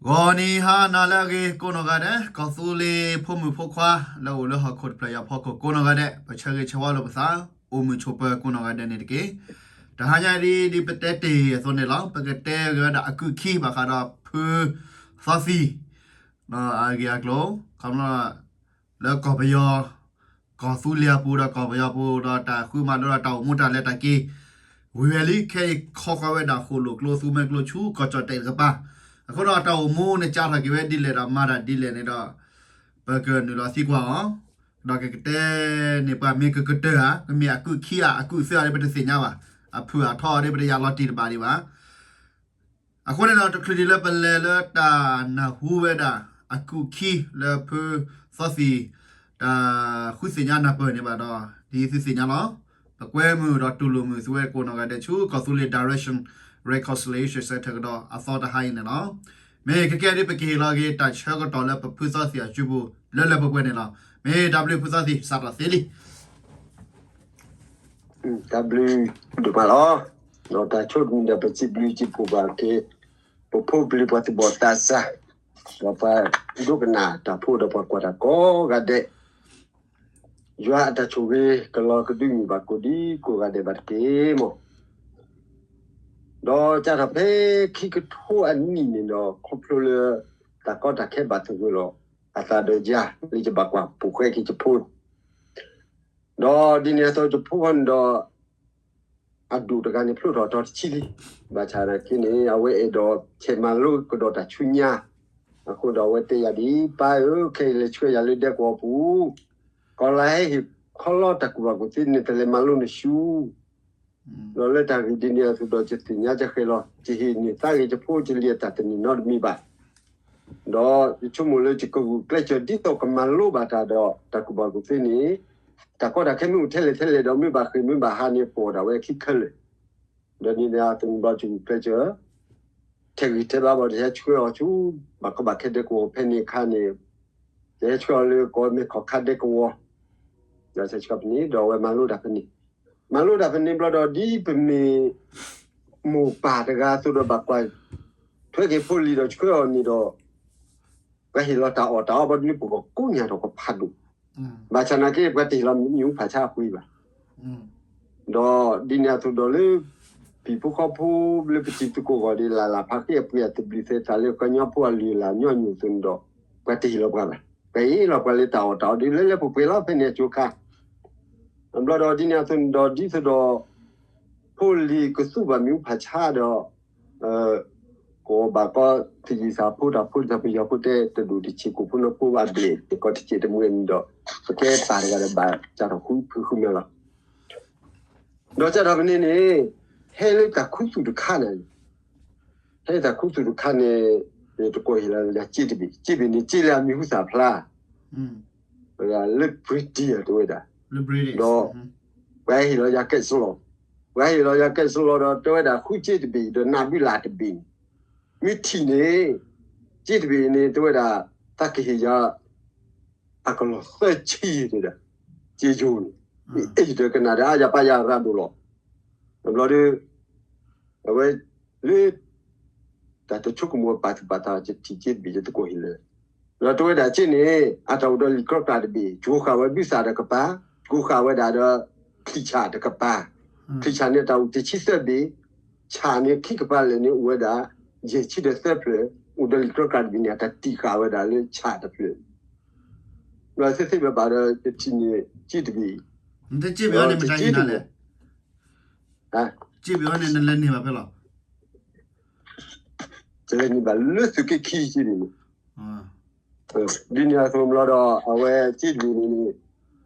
ဂီၤနံၤဟါနၤလၢအဂ့ၤကိးနီၢ်ဂၤဒဲး, ကီၢ်သူလ့ၤဖိမုၣ်ဖိခွါ လၢအိၣ်လၢဟီၣ်ခိၣ်တဖျၢၣ်ညါအဖီခိၣ်ကိးနီၢ်ဂၤဒဲး, ပဆၢဂ့ၤဆၢဝါလိာ်ပသး, အိၣ်မုာ်ဆိးပၢၤကိးနီၢ်ဂၤဒဲးန့ၣ်တက့ၢ်. တဟါညါဒ် ဒ်ပတဲတ့ၢ်အသိးန့ၣ်လီၤ. ပကတဲဂ့ၤဝဲဒၣ်အကုၢ်ခံဘၣ်ဃးဒီးဖုသီသံၣ် အဂ့ၢ်အကျိၤ, ခီဖျိ လၢကီၢ်ပယီၤ, ကီၢ်သူလ့ၤအပူၤဒီးကီၢ်ပယီၤပူၤဒီး တၢ်ဃုမၤလိဒီးတၢ်အိၣ်မူတၢ်လဲၤတၢ်က့ၤ ဝံၤဝဲလံ. ခဲအံၤခီဃီၤဝဲဒၣ်ဃိၣ်လိာ်ကျိသူမွဲကျိဆူ ကီၢ်ကၠီၣ်တဲၣ်တကပၤ, အဃိဒီးတၢ်အိၣ်မူန့ၣ် ကၠါထီၣ်က့ၤဝဲဒ်လဲၣ်ဒီးမၤတၢ်ဒ်လဲၣ်န့ၣ်ဒီး ပကနုာ်လီၤသံကွၢ်အီၤ, ဒီးကကတဲန့ၢ်ပှၤမ့ၢ်ကကတၢၢ်ဧါ, ကမ့ၢ်အကုၢ်ခံဧါ, အကုၢ်သၢဧါဒီး ပတသ့ၣ်ညါဘၣ်. အဖုၣ်အထီဒီး ပတယၤလီၤတံၢ်တဘၣ်ဒံးဘၣ်. အဃိန့ၣ်ဒီး တချုးဒံးလၢပလဲၤလၢတၢ်နၢ်ဟူဝဲဒၣ် အကုၢ်ခံလၢဖုသီသံၣ် တၢ်ဃုသ့ၣ်ညါနၢ်ပၢၢ်န့ၣ်ဘၣ်ဒီး ဒ်သုသ့ၣ်ညါလီၤ. ပကွဲမုာ်ဒီးတူၢ်လိာ်မုာ်သုဝဲကိးနီၢ်ဂၤဒဲးဆူ ကီၢ်သူလ့ၤ Direction Reconciliation Centre ကဒီးအသီတဟါအံၤန့ၣ်လီၤ. မ့ၢ်ကကဲဒ်ပကဟ့ၣ်လီၤက့ၤတၢ်ဆၢကတီၢ်လၢပဖုသီသံၣ်အစုပူၤ လၢလၢပှဲၤပှဲၤန့ၣ်လီၤ. မ့ၢ်တၢ်ဘျုးဖုသီသံၣ် စးထီၣ်သ့လံ. တၢ်ဘျုးဒိၣ်မးလီၤ. ဒီးတၢ်ဆိကမိၣ်ဒီး ပစံးဘျုးစံးဖှိၣ်ဘၣ်က့ၤ ပဖိပလံၤပှၤသူၣ်ဘီၣ်သးစၢ်, ဒီးပှၤဒိကနၣ်တၢ်ဖိဒီးပှၤကွၢ်တၢ်ကိးဂၤဒဲး, ယွၤအတၢ်ဆိၣ်ဂ့ၤကလီၤကဒုမုၢ်ဘၣ်ကိးဒံကိးဂၤဒဲးဘၣ်တက့ၢ်မး. ဒီးစးထီၣ်ဖဲခံကထိအနံၣ်န့ၣ်ဒီး ခီဖျိလၢ တၢ်ကီတၢ်ခဲဘၣ်သဂၢၢ်လီၤ အသးဒီးယၤ လၢယဘၣ်ကွၢ်ပိာ်ဃဲက့ၤယဖိ ဒီးဒ်န့ၣ်အသိးယဖိဃီန့ၣ်ဒီး အဒိၣ်တဂၤန့ၣ် ဖျိထီၣ်တီၤတဆံလံ. ဘၣ်ဆၣ်သနာ်က့န့ၣ် အဝဲအဲၣ်ဒိးဆဲးမၤလိကဒီးတၢ်ဆူညါ, အဃိဒီးအဝဲတဲယၤဒ်အံၤ, ပၢ်ဧၢ, ခဲအံၤလဲၤဆှၢယၤလၢဒဲကဝီၤပူၤ, ကီၢ်လၤဟဲဟ့ၣ်ခီလီတၢ်ကူၣ်ဘၣ်ကူၣ်သ့န့ၣ် တလဲၤမၤလိနစု ဒီးလၢတၢ်ဂ့ၢ်ဒ်န့ၣ်အသိးဒီး ယသ့ၣ်ညါယဃဲၤလီၤ, ယဟ့ၣ်န့ၢ်သးဂ့ၤယဖိ ယလံၤအတၢ်တန့ၢ်နီတမံၤဘၣ်. ဒီးယဆိကမိၣ်လၢယကဂုာ်ကျဲးစၢးဒ်သိးကမၤလိဘၣ်တၢ်ဒီး တၢ်ကူၣ်ဘၣ်ကူၣ်သ့န့ၣ်, တၢ်ကီတၢ်ခဲမ့ၢ်အိၣ်ထဲလဲၣ်ထဲလဲၣ်ဒီး မ့ၢ်ဘၣ်ဃ့ၢ်မ့ၢ်ဘၣ်ဟးန့ၣ် ပီၣ်ဒၣ်ဝဲခံခဲလၢာ်. ဒီးဒ်န့ၣ်အသိးန့ၣ်ဘျီ ယဂုာ်ကျဲးစၢး ထဲဂံၢ်ထဲဘါဘၣ် ယဟဲဆှၢအီၤဆူ ဘၣ်ကီဘၣ်ခဲဒဲကဝီၤဖဲန့ၣ်အခါန့ၣ်, ယဟဲဆှၢအီၤလၢကီၢ်မဲၢ်ခီၣ်ခါဒဲကဝီၤ, ဒီးဆဲးဆှၢဖဲန့ၣ် ဒီးအဝဲမၤလိတၢ်ဖဲန့ၣ်, မၤလိတၢ်ဖဲန့ၣ်ဘျီဒီး ဒ်ပမ့ၢ် မိၢ်ပၢ်တဂၤအသိးဒီး ဘၣ်ကွၢ်ထွဲက့ၤဖိလံၤဒီး ဆှၢအီၤန့ၣ်ဒီး ပှၤဟ့ၣ်လီၤတၢ်အီၣ်တၢ်အီဘျီဒ်န့ၣ် ပဂီၢ်ကိးညါထီၣ်ကဖးဒိၣ်, ဘၣ်ဆၣ်သနာ်က့ ပှၤတဟ့ၣ်လီၤမ့ၣ်အူဖးဆါအပှ့ၤဘၣ်. ဒီးဒ်န့ၣ်အသိးဒီးလၢ ပံၤဖိဃီဖိလၢပတံၤသကိးဂီၢ်ဒီး လၢ်လၢ်ဖးဃ့အပှ့ၤအသဘျုးသဲသးလၢ ကညီဖိအလုၢ်အလၢ်ညီနုၢ်အသိးန့ၣ်ဒီး ပှၤတဟ့ၣ်လီၤပှၤဘၣ်. ပှၤဟ့ၣ်လီၤပှၤလၢတၢ်အီၣ်တၢ်အီဒီး လၢလၢပှဲၤပှဲၤလီၤ ဖဲန့ၣ်အကၠိခါ ဘျီဒီးဒ်န့ၣ်အသိးန့ၣ်ဒီး ဒ်သိးဒီး ဖိလံၤကသူဘၣ်မ့ၣ်အူဖးဆါဒီး ကီၢ်ဘၣ်ကီ သယံၤသးဖိတၢ်ဖိတၢ်ပယီၤဖိတဲ တဒိၣ်တဆံး ကိၣ်ဖိနီၢ်ဖိဘၣ်ဘျ့ၣ် တကီတစဲးတမှဲၤန့ၣ်ဒီး ပကဲပၢ်တဂၤဒီးဘၣ်စးထီၣ်ဃုဖုဃုမဲာ်လီၤ. ဒီးစးထီၣ်ဖဲန့ၣ်န့ၣ် ဟဲလၢတၢ်ခူသူၣ်တခါန့ၣ် ဟဲလၢတၢ်ခူသူၣ်တခါန့ၣ် ယတကိးဟ့ၣ်လီၤယၤစ့တဘ့ၣ်, စ့ဘ့ၣ်န့ၣ် စ့လၢအမံၤဟူသၣ်ဖျါ လၢ British တဲဝဲဒၣ်, ဒီး ပှၤဟ့ၣ်လီၤယၤကဲစလီၤ, ပှၤဟ့ၣ်လီၤယၤကဲစလီၤဒီး တဲဝဲဒၣ်ဃုစ့တဘ့ၣ်ဒီးနးဘုလၢ်တဘ့ၣ်န့ၣ်, မ့ၢ်ထံၣ်န့ၣ် စ့တဘ့ၣ်န့ၣ် တဲဝဲဒၣ် သးကဟ့ၣ်ယၤ အကလီၢ်သၢဆံတဲဒၣ်, စ့ယိၤန့ၣ်, အ့ၣ်ဒီးကနၣ်ဒီးအါယၤပၢ်ယၤရၤဒိၣ်လီၤ. ဘျီဒီး အဝဲ လၢ တၢ်တဆိကမိၣ်ပာ်သူၣ်ပာ်သး ယထံၣ်စ့တဘ့ၣ် ယတကိးဟ့ၣ်လၢၤ, ဒီးတဲဝဲဒၣ်စ့န့ၣ် အတၢ်အိၣ်ဒီးလံာ်ကြီကြးတဘ့ၣ်, ကိးဃာ်ဝဲဘုသၣ်တကပၤ, ကိးဃာ်ဝဲဒၣ်ဒီး ချံၣ်ဆၣ်တကပၤ, ချံၣ်ဆၣ်န့ၣ်တၢ်အိၣ်တဆံသၢဘ့ၣ်, ဆၣ်န့ၣ်ခံကပၤလၢာ်န့ၣ်အိၣ်ဝဲဒၣ် ယဲၢ်ဆံဒီးသၢဖျၢၣ်, အိၣ်ဒီးလံာ်ကြီကြးတဘ့ၣ်န့ၣ် အတၢ်တံာ်ဃာ်ဝဲဒၣ်လၢဆၣ်တဖျၢၣ်, ဒီးသ့သ့ဘၣ်ဘၣ်ဒီး ယထံၣ်န့ၣ်စ့တဘ့ၣ်, နတစ့ဘ့ၣ်အီၤန့ၣ် မတၤဟ့ၣ်နၤလဲၣ်, စ့ဘ့ၣ်အီၤန့ၣ် နလဲၤန့ၢ်ဘၣ်ဖဲလဲၣ် တလဲၤန့ၢ်ဘၣ်လၢသုးက့ခံစ့န့ၣ်, ဒ်န့ၣ်အသိးဘျီဒီး အဝဲစ့တဘ့ၣ်န့ၣ်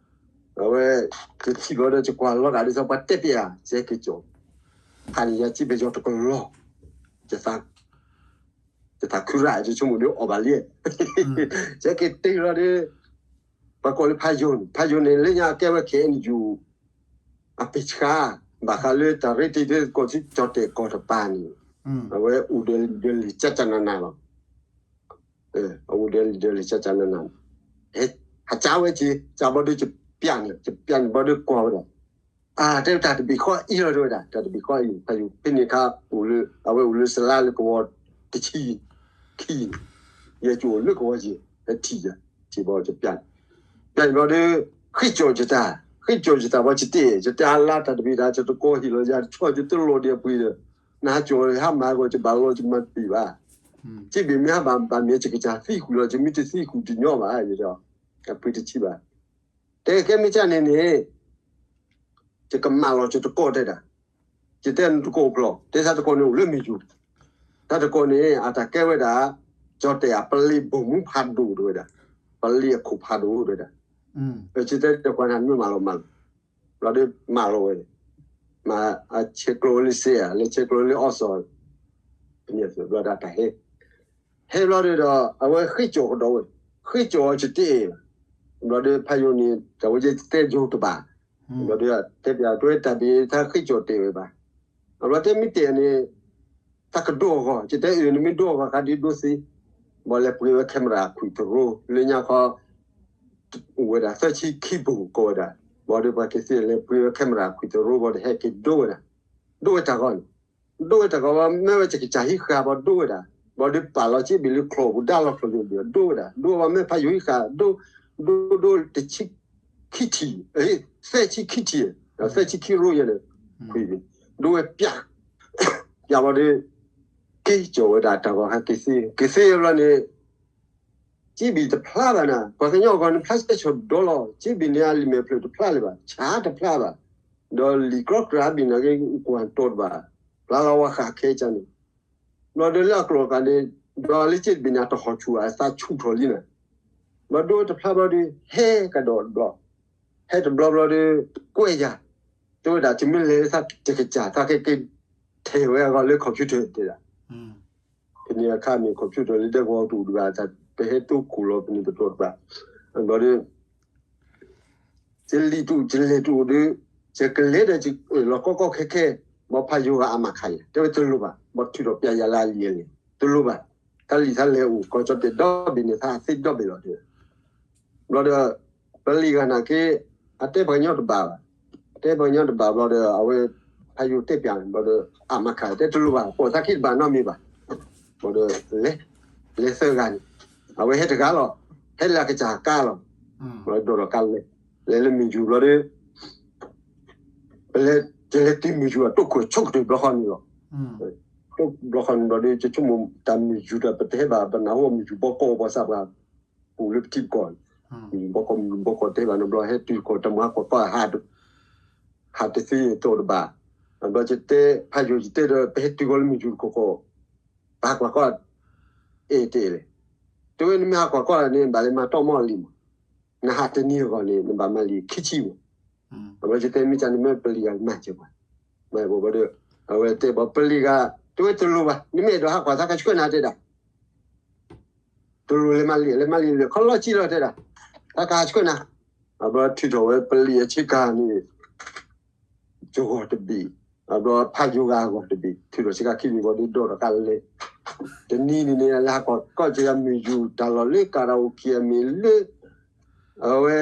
အဝဲ ယထံၣ်ဘျီဒီး ယကွၢ်လီၤဂာ်ဒ်သိးပှၤတဲပျးဧါ စဲက့ၤကၠီၣ်, ခါန့ၣ်ယၤစ့ပယီၤတကလီၤ, ယသးခုရၣ် ယဆိကမိၣ်ဒီးအီၣ်ဘၣ်လံ, စဲက့ၤတ့ၢ်လီၤဒီး ပှၤကိးလၢဖးယိၤန့ၣ်, ဖးယိၤန့ၣ် လၢညါကဲဝဲ ခဲအံၤယူၤ အပ့ၤဆှါ, ဘၣ်ဃးလၢတၢ်ရ့တံၤသကိးဆူကၠီၣ်တဲၣ်ကီၢ်တပၤန့ၣ်, အဝဲအိၣ်ဒီးလံာ်ဒီးလံာ်ကၠၢ်ကၠၢ်နးနးလီၤ, အအိၣ်ဒီးလံာ်ဒီးလံာ်ကၠၢ်ကၠၢ်နးနး, ဟဲ ဟးကၠါဝဲက့ၤ ကၠါဘီဒီးယပျးန့ၣ် ယပျးန့ၣ်ဘီဒီးကွၢ်ဝဲဒၣ်, အါ တဲတၢ်တဘ့ၣ်ဃီအံၤလီၤ တဲဝဲဒၣ် တၢ်တဘ့ၣ်ဃီအံၤ ဖးယိၤ ဖဲန့ၣ်အခါ အိၣ်လၢ အဝဲအိၣ်လၢစလါလၢကဝီၤတဆံ ခံန့ၣ်, ယဲကၠိလၢကဝီၤယဲၢ် ဟဲထံၣ်ယၤ, ထံၣ်ဘၣ်ယပျၢ်န့ၣ်, ပျၢ်န့ၣ်ဘျီဒီး ဃ့ၢ်ကၠီယတၢ်, ဃ့ၢ်ကၠီယတၢ်ဘၣ် ယတဲ, ယတဲအလါတၢ်တဘ့ၣ်ဒၣ် ယတကိးဟ့ၣ်လီၤယၤတဆီ ယတလီၤဒံးအပှ့ၤဒီး, နဟးကၠီဟဲမၤကီး ယဘၣ်လီၤ ယမၤတဘ့ၣ်ဘၣ်. စ့ဘ့ၣ်မ့ၢ်ဟးဘၣ် ဘၣ်မ့ၢ်ယကစၢ်သံဃုာ်လီၤ ယမ့ၢ်တသံဃုာ်တညီဘၣ် ယတဲ, အပှ့ၤတဆံးဘၣ်. တဲကဲမ့ၢ်ကၢ်န့ၣ်န့ၣ် ယကမၢလီၤယတကိးတဲဒၣ်, ယတဲနတကိးဖျီ, တဲသးတကိးန့ၣ်အိၣ်လၢမ့ၢ်ယိၤ, သးတကိးန့ၣ် အတၢ်ကဲဝဲဒၣ်, ကၠီတဲအပလံၤဘိၣ်မူဖးဒိၣ်တဲဝဲဒၣ်, ပလံၤအခိၣ်ဖးဒိၣ်တဲဝဲဒၣ်, ပစံတဲတကွၢ်နၤမ့ၢ်မၢလီၤမၢလီၤ, ဘျီဒီးမၢလီၤဝဲ, မၤအဆဲးကျိးဝဲလၢစ့ဧါ လဲၤဆဲးကျိးဝဲလၢအီစီၣ်, ဘျီဒီးတၢ်ဟဲ ဟဲဘျီဒီး အဝဲဃ့ၢ်ကၠီကဒီးဝဲ, ဃ့ၢ်ကၠီအီၤယတအဲၣ်ဘၣ်, ဘျီဒီးဖးယိၤန့ၣ် တၢ်ဝဲယတဲယိၤတဘၣ်, ဘျီဒီးတဲပျးတဲဝဲတၢ်ဘ့ၣ်သးဃ့ၢ်ကၠီတဲဝဲဘၣ်, ဘျီတဲမ့ၢ်တဲန့ၣ် သးကဒိအဂီၢ် ယတဲအၢၣ် နမ့ၢ်ဒိအဂီၢ်ဃးဒ်ဒိသ့, ဘၣ်လဲၤပှ့ၤဝဲ camera ခွံတရိ လၢညါခီ အိၣ်ဝဲဒၣ်သၢဆံခံပူၤကိးဝဲဒၣ်, ဘၣ်ဒီးပှၤကသ့ၣ်လဲၤပှ့ၤဝဲ camera ခွံတရိ ဘၣ်ဒီးဟဲက့ၤဒိဝဲဒၣ်, ဒိဝဲတၢ်ဂီၢ်န့ၣ်, ဒိဝဲတၢ်ဂီၢ်ဘၣ် မ့ၢ်ဝဲယကစၢ်ဟံးဃာ်ဘၣ်ဒိဝဲဒၣ်, ဘၣ်ဒီးပာ်လီၤစ့ဘ့ၣ်လၢချီၣ်ပူၤ ဒါလီၤချီၣ်ယိၤဘ့ၣ် ဒိဝဲဒၣ်, ဒိဝဲဘၣ်မ့ၢ်ဖးယိၤဟံးဃာ် ဒိ, ဒိ, ဒိတဆံခံထံၣ်, သၢဆံခံထံၣ်, သၢဆံခံရိယဲၢ်န့ၣ်, ဒိဝဲပျၢ်, ပျၢ်ဘၣ်ဒီး က့ၤကၠီဝဲဒၣ်တၢ်ဂီၢ်ဟဲက့ၤသ့, က့ၤသ့ဘျီန့ၣ် စ့ဘ့ၣ်တဖျါဘၣ်နၤ, ပှၤကညီဂီၢ်န့ၣ်ဖျါဆဲးဆီၣ်ဒီလီၤ, စ့ဘ့ၣ်န့ၣ်အလံာ်မဲာ်ဖျၢၣ်တဖျါလၢၤဘၣ်, ဆၣ်တဖျါဘၣ်, ဒီးလံာ်ကြီကြၢးဘ့ၣ်န့ၣ်ဂ့ၤကွၢ်တီတဘၣ်, ဖျါလီၤဝဲဃာ်ခဲကၢ်န့ၣ်, ဘျီဒီးလၢအကျိၤအကျဲန့ၣ် ဒီးလၢစ့ဘ့ၣ်န့ၣ်အတဟီၣ်ဆူၣ်ဘၣ် အသးဆူၣ်ထီၣ်လံနၤ, ဘျီဒိတဖျါဘျီဒီး ဟဲကဒီးတဘျီ, ဟဲတဘျီဘျီဒီး ကွဲးယၤ, တဲဝဲဒၣ် ယမ့ၢ်လဲၤလၢသးတကစၢ် သးကက့ၤထဲးဝဲအဂီၢ်လၢ computer တဲဒၣ် ဖဲန့ၣ်အခါမ့ၢ် computer လၢဒဲကဝီၤတအိၣ်တဂၤ ပဟဲတိခိၣ်လီၤ ပန့ၣ်ပတီၢ်တဘၣ်, ဘျီဒီး ယလံာ်တအိၣ် ယလဲၤတအိၣ်ဒီး ယကလဲၤဒီးယလီၤကီကီခဲခဲ, ဘၣ်ဖးယိၤဂၤအမၤခးယၤ တဲဝဲတလိၣ်ဘၣ်, ဘၣ်ထုးထီၣ်ပျၢ်ယၤလၢအလံာ်အလဲၣ် တလိၣ်ဘၣ်, တၢ်လံာ်သးလဲၤအိၣ် ကီၢ်ကၠီတဲာ်ဒီဘ့ၣ်န့ၣ် သးသ့ဒီဘ့ၣ်လီၤတဲဝဲ, ဘျီဒီး ပလံၤဂၤနာ်က့ အတဲပှၤကညီတဘၣ်ဘၣ်, အတဲပှၤကညီတဘၣ်ဘျီဒီး အဝဲ ဖးယိၤတဲပျၢ်န့ၣ် ဘျီဒီး အမၤခး တဲတလိၣ်ဘၣ် ပိာ်သးခံတဘၣ်နီတမံၤဘၣ်, ဘျီဒီး လဲၤ, လဲၤသၢဂၤန့ၣ်, အဝဲဟဲတဂၤလီၤ, ဟဲလၢအကစၢ်ကါလီၤ, ဘျီဒိးထီၣ်ကါလဲၤ, လဲၤလၢမ့ၢ်ယူၤဘျီဒီး ပလဲၤ ယလဲၤတုၤမ့ၢ်ယူၤအတိခိၣ်ဆိကတၢၢ်ဘျီဃီန့ၣ်လီၤ, ဘျီဃီန့ၣ်ဘျီဒီး ယဆိကမိၣ်တၢ်မ့ၢ်ယူၤဒီး ပတဟဲဘၣ် ပနၢ်ဟူမ့ၢ်ယူၤဘီကီၢ်ပှၤသးပှၢ် ပူၤလၢပထံပကီၢ်န့ၣ်, မ့ၢ်ယူၤဘီကီၢ်မ့ၢ်ယူၤဘီကီၢ်တဲဘၣ်န့ၣ်ဘျီ ဟဲတုၤတခီ တၢ်မၤဟးကွၢ်ကီၢ် ဟးတသ့တီတဘၣ်, ဘျီယတဲ ဖးယိၤယတဲဒီး ပဟဲတုၤဃီလၢမ့ၢ်ယူၤတခီခီ ပဟးကွၢ်ကီၢ် အဲၣ်တအဲၣ်လဲၣ်, တဲဝဲနမ့ၢ်ဟးကွၢ်ကီၢ်န့ၣ် နဘၣ်လဲၤမၤတီၢ်မီၢ်လံမး, နဟးတနံၤအဂီၢ်န့ၣ် နဘၣ်မၤလံာ်ခံဆံမး, အဘျီယတဲမ့ၢ်ကန့ၣ်မ့ၢ်ပလံၤဂၤမၤစၢၤပှၤ, မၤဘၣ်ဘျီဒီး အဝဲတဲဘၣ်ပလံၤဂၤ, တဲဝဲတလိၣ်ဘၣ် နမ့ၢ်အဲၣ်ဒိးဟးကွၢ်သးကဆှၢနၤတဲဒၣ် တလိၣ်လဲၤမၤလံာ် လဲၤမၤလံာ်လၢခီလီၤဆံလီၤတဲဒၣ်, တၢ်ကဟးဆှၢနၤ, အဘျီထုးထီၣ်ဝဲပလံၤအဆ့ကၤန့ၣ် ယဂီၢ်တဘ့ၣ်, အဘျီဖးယိၤဂၤအဂီၢ်တဘ့ၣ် ထုးထီၣ်ဆ့ကၤခံဘ့ၣ်ဘျီဒီးဒိးထီၣ်ကါလဲၤ, တနံၤန့ၣ်န့ၣ် လဲၤဟးကွၢ်ကီၢ်က့ၤယၤမ့ၢ်ယူၤတၢ်လီၢ်လၢကၤရၣ်အိၣ်က့ၤအမ့ၢ်လၢ အဝဲ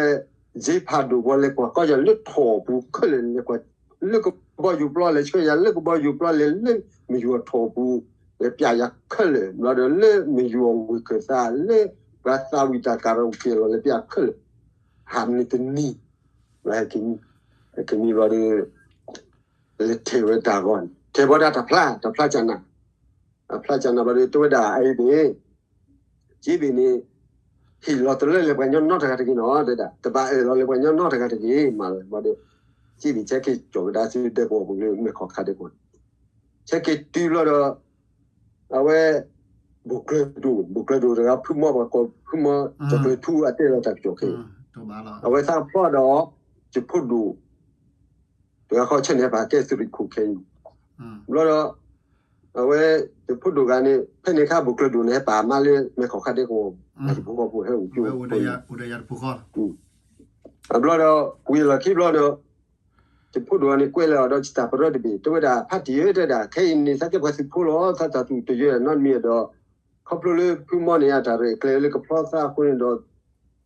စ့ဖးဒိၣ်ဘျီလဲၤကွၢ်ကီၢ်ယၤလၢထိၣ်ပူၤခဲလၢာ် လဲၤကွၢ်လၢကဘီယူၤပျီလဲၤဆှၢယၤလၢကဘီယူၤပျီလဲၤလၢမ့ၢ်ယူၤအထိၣ်ပူၤ, လဲၤပျးယၤခဲလၢာ် ဘျီဒီးလၢမ့ၢ်ယူၤအဝ့ၢ်ခၢၣ်သးလၢ ပှၤသးဝံၣ်တၢ်ကၤရၣ်အိၣ်က့ၤအလီၢ်လဲၤပျးခဲလၢာ်, ဟးမ့ၢ်တနံၤ, ဟဲက့ၤမံဘျီဒီး လဲၤထဲးဝဲတၢ်ဂီၤန့ၣ် ထဲးဘၣ်ဒၣ်တၢ်ဖျါ တၢ်ဖျါကနၤ, တၢ်ဖျါကနၤဘျီဒီး တဲဝဲဒၣ်အအံၤန့ၣ် စ့ဘ့ၣ်န့ၣ် ဟ့ၣ်လီၤတလၢလၢပှၤကညီနီတဂၤတဂ့ၤနီၤ တဲဒၣ် တဘၣ်အၢၣ်လီၤလၢပှၤကညီနီတဂၤတဂ့ၤ မၤလၢဘျီဒီး စ့ဘ့ၣ်ဆဲက့ၤကၠီၤကဒါဆူဒဲကဝီၤပူၤလၢ မဲာ်ခီၣ်ခါဒဲကဝီၤန့ၣ် ဆဲက့ၤတုၤဘျီဒီး အဝဲ ဘိၣ်ကျၢၤဒိၣ် ဘိၣ်ကျၢၤဒိၣ်တဂၤ ဖုမီပှၤကိးဖုမီ ကၠီၤကျၢၤထူအတဲလီၤတၢ်ကစီၣ်ခဲအံၤ အဝဲသးဖျီဒီး ယဖိဒိၣ် တဂၤဃီဆဲန့ၣ် ဟဲပာ်ကဲသုးရ့ၣ်ခိၣ်ခဲအံၤ ဘျီဒီး အဝဲ ယဖိဒိၣ်ဂၤန့ၣ် ဖဲန့ၣ်ခါဘိၣ်ကျၢၤဒိၣ်န့ၣ် ဟဲပာ်မါလၢမဲာ်ခီၣ်ခါဒဲကဝီၤ အတပူၤဃီပူၤဟဲအိၣ်ကၠိ အဘျီဒီး ဝံၤလီၢ်ခံဘျီဒီး ယဖိဒိၣ်ဂၤန့ၣ် ကွဲးလီၤအီၤဒီး ယတၢ်ပရၢတဘ့ၣ် တဲဝဲဒၣ် ဖါတံၢ်ဧၢ တဲဒၣ် ခဲအံၤန့ၣ် သးကဲပှၤသုးဖိလီၤ သးတၢ်သူၣ်တယၢၤနီတမံၤဒီး ခီဖျိလၢဖုမီန့ၣ် အတၢ်ရဲၣ်ကျဲၤလၢကဖျီသးအဃိန့ၣ်ဒီး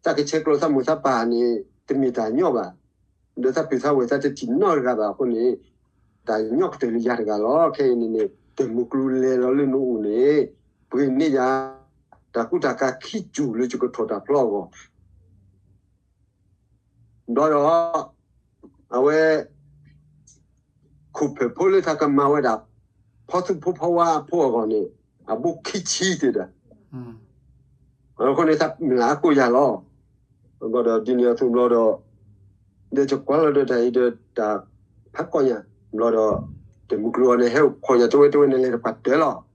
သးကဆဲးကျိးသးမိၢ်သးပၢ်န့ၣ် တမ့ၢ်တၢ်ညီဘၣ်. ဒီးသးပုၢ်သးဝဲၢ်သးတထံၣ်နီတဂၤဘၣ်အဃိန့ၣ် တၢ်ညီကတၢၢ်လၢယၤတဂၤလီၤ. ခဲအံၤန့ၣ်န့ၣ် တၢ်မုၢ်ကျိၤလဲၤလီၤလၢနအိၣ်န့ၣ် ပှ့ၤန့ၢ်ယၤ တၢ်ကူတၢ်ကၤခံစူၢ်လၢယကထိၣ်တၢ်ဖျီအဂီၢ် ဘျီဒီး အဝဲ ခိၣ်ဖျၢၣ်ဖိလၢတၢ်ကမၤဝဲဒၣ် ဖီသူဖိဖီဝါအဖိအဂီၢ်န့ၣ် အဘိခံဆံတ့ၢ်ဒီး အဃိန့ၣ် သးမုၢ်လၢ်အကိးယၤလီၤ. ဘျီဒီးဒ်န့ၣ်အသိးဘျီဒီး ဒီးယကွၢ်လီၤဒီးတၢ်အံၤဒီးတၢ်ဖးကီၢ်ညါ ဘျီဒီး တမုၢ်ကျိၤအီၤန့ၣ် ဟဲအိၣ်ခိးယၤတဝဲတဝဲန့ၣ် လဲၤတပှၤတၢၢ်လီၤ.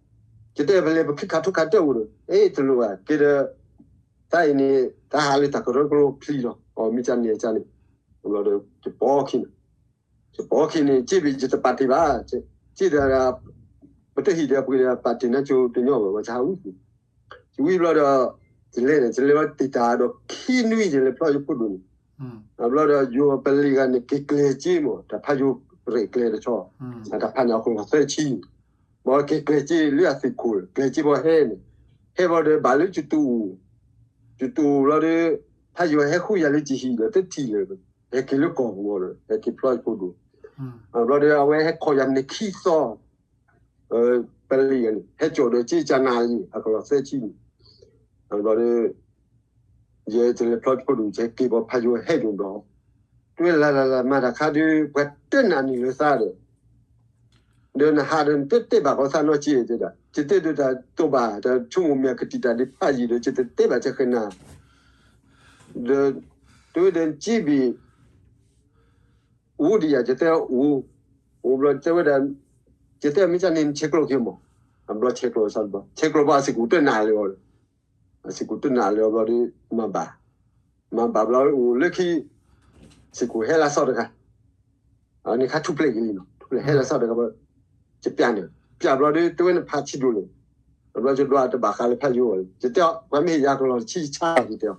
ယတဲပလဲၤပခံခးထိခးတၢၢ်အိၣ်ဒီး အ့ တလိၣ်ဘၣ် က့ၤဒီး သးအံၤန့ၣ် သးဟးလၢတၢ်ကရၢကရိဖျံလီၤ. အီ မ့ၢ်ကန့ၣ်ကန့ၣ် ဘျီဒီး ယပိာ်ခံန့ၣ် ယပိာ်ခံန့ၣ် က့ဘံၣ်ယတပာ်တ့ၢ်ဘၣ် က့ဒီး ပတဟံၣ်ဒီးပှ့ၤဒီးပာ်တ့ၢ်နါကၠိတညီဘၣ် ဘၣ်ဆၣ်ဟးဝံ ယဝံဘျီဒီး ယလဲၤန့ၣ် ယလဲၤဘျီတ့ၢ်တၢ်ဒီးခံနွံ ယလဲၤဖျီယဖိဒိၣ်န့ၣ် ဘျီဒီးယိၤပလံၤဂၤန့ၣ် က့ၤကျဲၤစ့မး တၢ်ဖးယိၤရဲၣ်ကျဲၤတဆီ တၢ်ဖးန့ၣ်အကလီၢ်သၢဆံ ဘၣ်က့ၤကျဲၤစ့လၢအသုးခိၣ် ကျဲၤစ့ဘၣ်ဟဲန့ၣ် ဟဲဘျီဒီးဘၣ်လၢယတူၢ် ယတူၢ်ဘျီဒီး ဖးယိၤဟဲဃုယၤလၢယဟံၣ်ဒီးတထံၣ်လၢၤ ဟဲက့ၤလၢကီၢ်ပူၤဒီး ဟဲက့ၤဖျီယဖိဒိၣ် ဘျီဒီးအဝဲဟဲခိးယၤမံးနံးခံသီ ပလံၤန့ၣ် ဟဲကၠီၣ်ဒီးစ့ကနၤလံ အကလီၢ်သၢဆံန့ၣ် ဘျီဒီး ယဲယလဲၤဖျီယဖိဒိၣ် ယက့ၤဘၣ်ဖးယိၤဟဲဒိၣ်ဘျီ တုၤလၢလၢလၢမၤတၢ်ခါဒီး ပှၤတနၢ်န့ၢ်လၢသးဒီး ဒီးနဟးဒီးနတတဲဘၣ်ကီးသးနီတစဲးတဲဒၣ် ယတဲဒိးတၢ်တိာ်ဘၣ် တၢ်ဆိကမိၣ်မ့ၢ်ကတံာ်တာ်ဒ်ဖးယံာ်ဒီး ယတတဲဘၣ်ကဲဃဲနၤ ဒီး တဲဝဲဒီးက့ဘံၣ် အိၣ်ဒံးယၤ ယတဲအိၣ် အိၣ်ဘျီတဲဝဲဒၣ် ယတဲမ့ၢ်ကန့ၣ် နဆဲးကျိးက့ၤမး အဘျီဆဲးကျိးစၢ်တဘျီ ဆဲးကျိးဘၣ်အစ့ၢ်ကီးတနၢ်လၢအီၤ အစ့ၢ်ကီးတနၢ်လၢအီၤဘျီဒီး မၤဘၣ် မၤဘၣ်ဘျီအိၣ်လၢခံ စ့ၢ်ကီးဟဲလၢစီတဂၤ န့ၣ်ခါထူၣ်ဖျဲးက့ၤလံနီၤ ထူၣ်ဖျဲးဟဲလၢစီတဂၤဘျီ ယပျးန့ၣ် ပျးဘျီဒီး တဲဝဲနဖးဆံးဒိၣ်န့ၣ် ဘျီယဒွးတဘၣ်ဃးလၢဖးယိၤအီၤ ယတဲအီၤ ပှၤမ့ၢ်ဟ့ၣ်ယၤကလီၢ်တဆံဆါက့ၤတဲအီၤ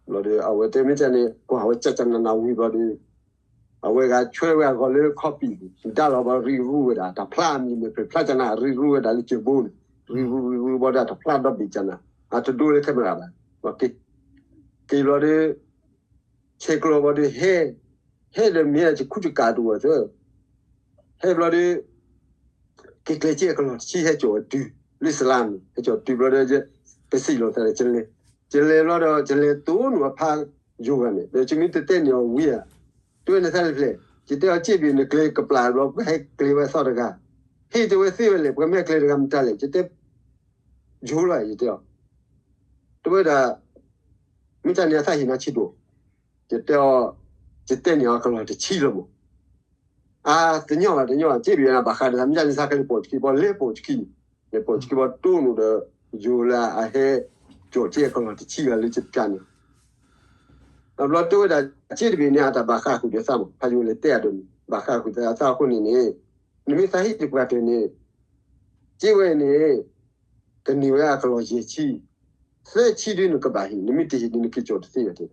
ဘျီဒီး အဝဲတဲမ့ၢ်ကန့ၣ် ကွၢ်ဝဲကကနနၤဝံၤဘျီဒီး အဝဲဂၤဆွဲဝဲအဂီၢ်လၢခီပံာ် ဒၣ်လီၤဘျီရံရူဝဲဒၣ် တၢ်ဖျါအမံၤမ့ၢ်ဖျါကနၤ ရံရူဝဲဒၣ်လၢကၠိဘိန့ၣ် ရံရူရံရူဘျီဒီး တၢ်ဖျါဒီဘ့ၣ်ကနၤ အတဒိလၢ camera ဘၣ် က့ၤဘျီဒီး ဆဲးကျိးဘျီဒီး ဟဲ ဟဲဒီးမ့ၢ်ယခူၣ်ယကးတအိၣ်သၢ ဟဲဘျီဒီး က့ၤကျဲၤစ့အကလီၢ်တဆံဟဲကၠီၣ်အတုၤ လၢစလါန့ၣ် ဟဲကၠီၣ်တုၤဘျီဒီး ပစံးလီၤသးဒီး ယလဲၤဘျီဒီး ယလဲၤတိၢ်နီၣ်အဖးယိၤဂၤန့ၣ် ဒီးယမ့ၢ်တတဲန့ၢ်အီၤဝံၤဧါ တဲဝဲနသးလၢဖျဲၣ် ယတဲအီၤစ့ဘ့ၣ်နကျဲၤကပျၢ်ဘျီ ပှၤဟဲကျဲၤဝဲအသီတဂၤ ဟ့ၣ်တဲဝဲသ့ဝဲလဲၣ် ပှၤမ့ၢ်ကျဲၤတဂၤမတၤလဲၣ် ယတဲ ယိၤလီၤ ယတဲအီၤ တဲဝဲဒၣ် မ့ၢ်တၢ်န့ၣ်အသးဟ့ၣ်နၤဆံးဒိၣ် ယတဲအီၤ ယတဲန့ၢ်အီၤကလီၢ်တဆံလီၤမး အါ တညီဘၣ်တညီဘၣ် စ့ဘ့ၣ်နၤဘၣ်ဃးဒီး မ့ၢ်တၢ်န့ၣ်သးကလဲၤပိာ်တခံဘီ လဲၤပိာ်တခံန့ၣ် လဲၤပိာ်တခံဘီတိၢ်နီၣ်ဒီး ယိၤလၢအဟဲ ကၠီၣ်စ့အကလီၢ်တဆံဂၤလၢယပျးန့ၣ် အဘျီတဲဝဲဒၣ် စ့တဘ့ၣ်န့ၣ် အတၢ်ဘၣ်ဃးဃုာ်ဒီးသးမး ဖးယိၤလဲၤတဲအဒိးန့ၣ် ဘၣ်ဃးဃုာ်ဒီးသးအဃိန့ၣ်န့ၣ် နမ့ၢ်သးဟ့ၣ်တပှၢ်တၢၢ်န့ၣ် စ့ဝဲန့ၣ် ကန့ၢ်ဝဲအကလီၢ်ယဲၢ်ဆံ သၢဆံဒုနကဘၣ်ဟ့ၣ် နမ့ၢ်တဟ့ၣ်ဒုးနက့ၤကၠီၣ်တသ့ဘၣ်တဲ အဘျီ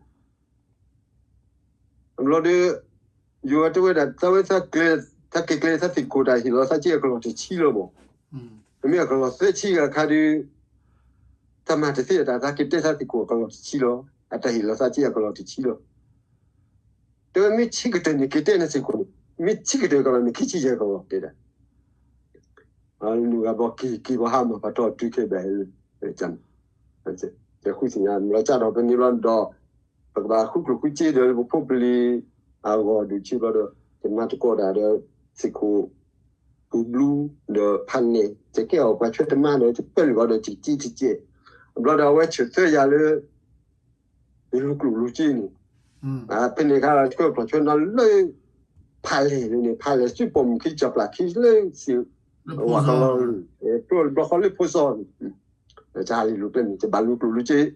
ဒီး ယိၤတဲဝဲဒၣ် သးဝဲသးကျဲ သးက့ၤကျဲသးသ့ၣ်ခိၣ်တၢ်ဟ့ၣ်လီၤသးစ့အကလီၢ်တဆံလီၤမး နမ့ၢ်အကလီၢ်သၢဆံဂၤခါဒီး တၢ်မၤတသ့အတၢ်သးက့ၤတဲသးသ့ၣ်ခိၣ်အကလီၢ်တဆံလီၤ အတၢ်ဟ့ၣ်လီၤသးစ့အကလီၢ်တဆံလီၤ တဲဝဲမ့ၢ်ဆံးကတၢၢ်န့ၣ် က့ၤတဲနၤသ့ၣ်ခိၣ်န့ၣ် မ့ၢ်ဆံးကတၢၢ်ကဘၣ်မ့ၢ်ခံဆံယဲၢ်ကလီၢ်တဲဒၣ် နုာ်ဂၤဘီက့ၤက့ၤဘီဟးမၤပှၤတီၢ်တုၤခဲဘၣ် ကန့ၣ် ယဃုသ့ၣ်ညါ မ့ၢ်ကဒီးပန့ၢ်ဘျီဒီး ပကဘၣ်ဃုကျိၣ်ဃုစ့ဒီးပဖိပလံၤ အဂီၢ်ဒုးဆံဘျီဒီး ယမၤသကိးတၢ်ဒီး သ့ၣ်ခိၣ် ပူၤဘျူ ဒီးဖးနဲၣ် ယကဲအီၤပှၤဆွဲတမါဒီး ယပၢၢ်လံဘီဒီး ယကံတကဲး ဘျီဒီးအဝဲဆၢၣ်သၢယၤလၢ ယလူၤကျိၣ်လူၤစ့န့ၣ် ဖဲန့ၣ်အခါ ဆွဲဖျိၣ်ဆွဲနီၤလၢ ဖးလဲၢ်န့ၣ် ဖးလဲၢ်စုပိာ်မုၣ်ခံ ကၠီၤပျၢ်ခံလၢစ့ၢ် ဝၤကလီၤ ကျိဘျီဃီလၢဖိစီန့ၣ် တၢ်ဟးလံၤလူၤကျဲန့ၣ် တဘၣ်လူၤကျိၣ်လူၤစ့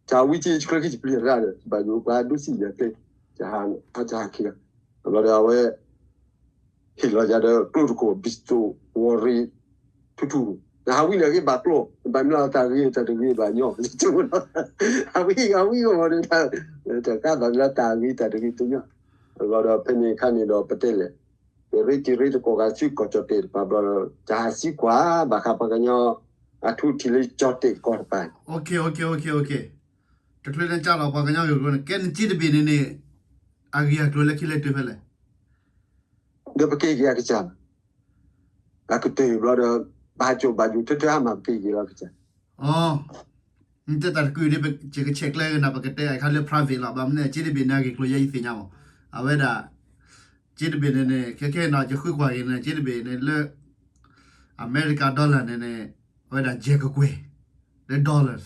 တၢ်ဝံစ့ ယချၢခံ ယပျံၤရၣ်ဒီး တဘၣ်ယိၤပှၤဒိစံၣ်ယၤကျဲ တၢ်ဟးတၢ်ဟးခံဂၤ ဘျီဒီးအဝဲ ဟ့ၣ်လီၤယၤဒီးကျိတခိၣ် ဘံၣ်စတိၣ် ဝီၤရ့ၣ် ထူထူ နဟးဝံန့ၣ်ဂ့ၤဘၣ်ကျိ ဘၣ်မနုၤတၢ်ဂ့ၤတၢ်တဂ့ၤဘၣ်ညီ ဟးဝံဟးဝံဂီၢ်မးဒီး တၢ်ကါဘၣ်မနုၤတၢ်ဂ့ၤတၢ်တဂ့ၤတညီ ဘျီဒီးဖဲန့ၣ်အခါန့ၣ်ဒီးပတဲလဲၣ် ယရ့တံၤရ့တကိးဂၤဆူကီၢ်ကၠီၣ်တဲာ်တပၤဘျီဒီး တၢ်ဟးစံကွၢ် ဘၣ်ဃးပှၤကညီ အထူအထံးလၢကၠီၣ်တဲာ်ကီၢ်တပၤ တချုးန့ၣ်ကၢ်လီၤပှၤကညီဂ့ၢ်ကျိၤန့ၣ် ကဲနစ့တဘ့ၣ်န့ၣ်န့ၣ် အဂ့ၢ်အကျိၤလၢခံလဲၤတုၤဖဲလဲၣ် ဒီးပက့ၤက့ၤအကစၢ် အကတၢၢ်ဘျီဒီး ဘၣ်ကၠိၣ်ဘၣ်ယိၣ် ထၢထၢဟးမၤပက့ၤက့ၤလီၤကစၢ် အ နတဲတၢ်တကုာ်ဒ် ယကဆဲးကျဲဂ့ၤနၤ ပကတဲအခါလၢ private လီၤ. ဘၣ်မနုၤ က့တဘ့ၣ်န့ၣ် အဂ့ၢ်ကျိၤယဲယသ့ၣ်ညါမး. အဝဲဒၣ် က့တဘ့ၣ်န့ၣ်န့ၣ် ခဲခဲနီၤ ယဃုကွၢ်ဂ့ၤန့ၣ် က့တဘ့ၣ်န့ၣ်လၢ အမဲရကၤ dollar န့ၣ်န့ၣ် အဝဲဒၣ်ယဲၢ်ကကွဲၢ် လၢ dollars.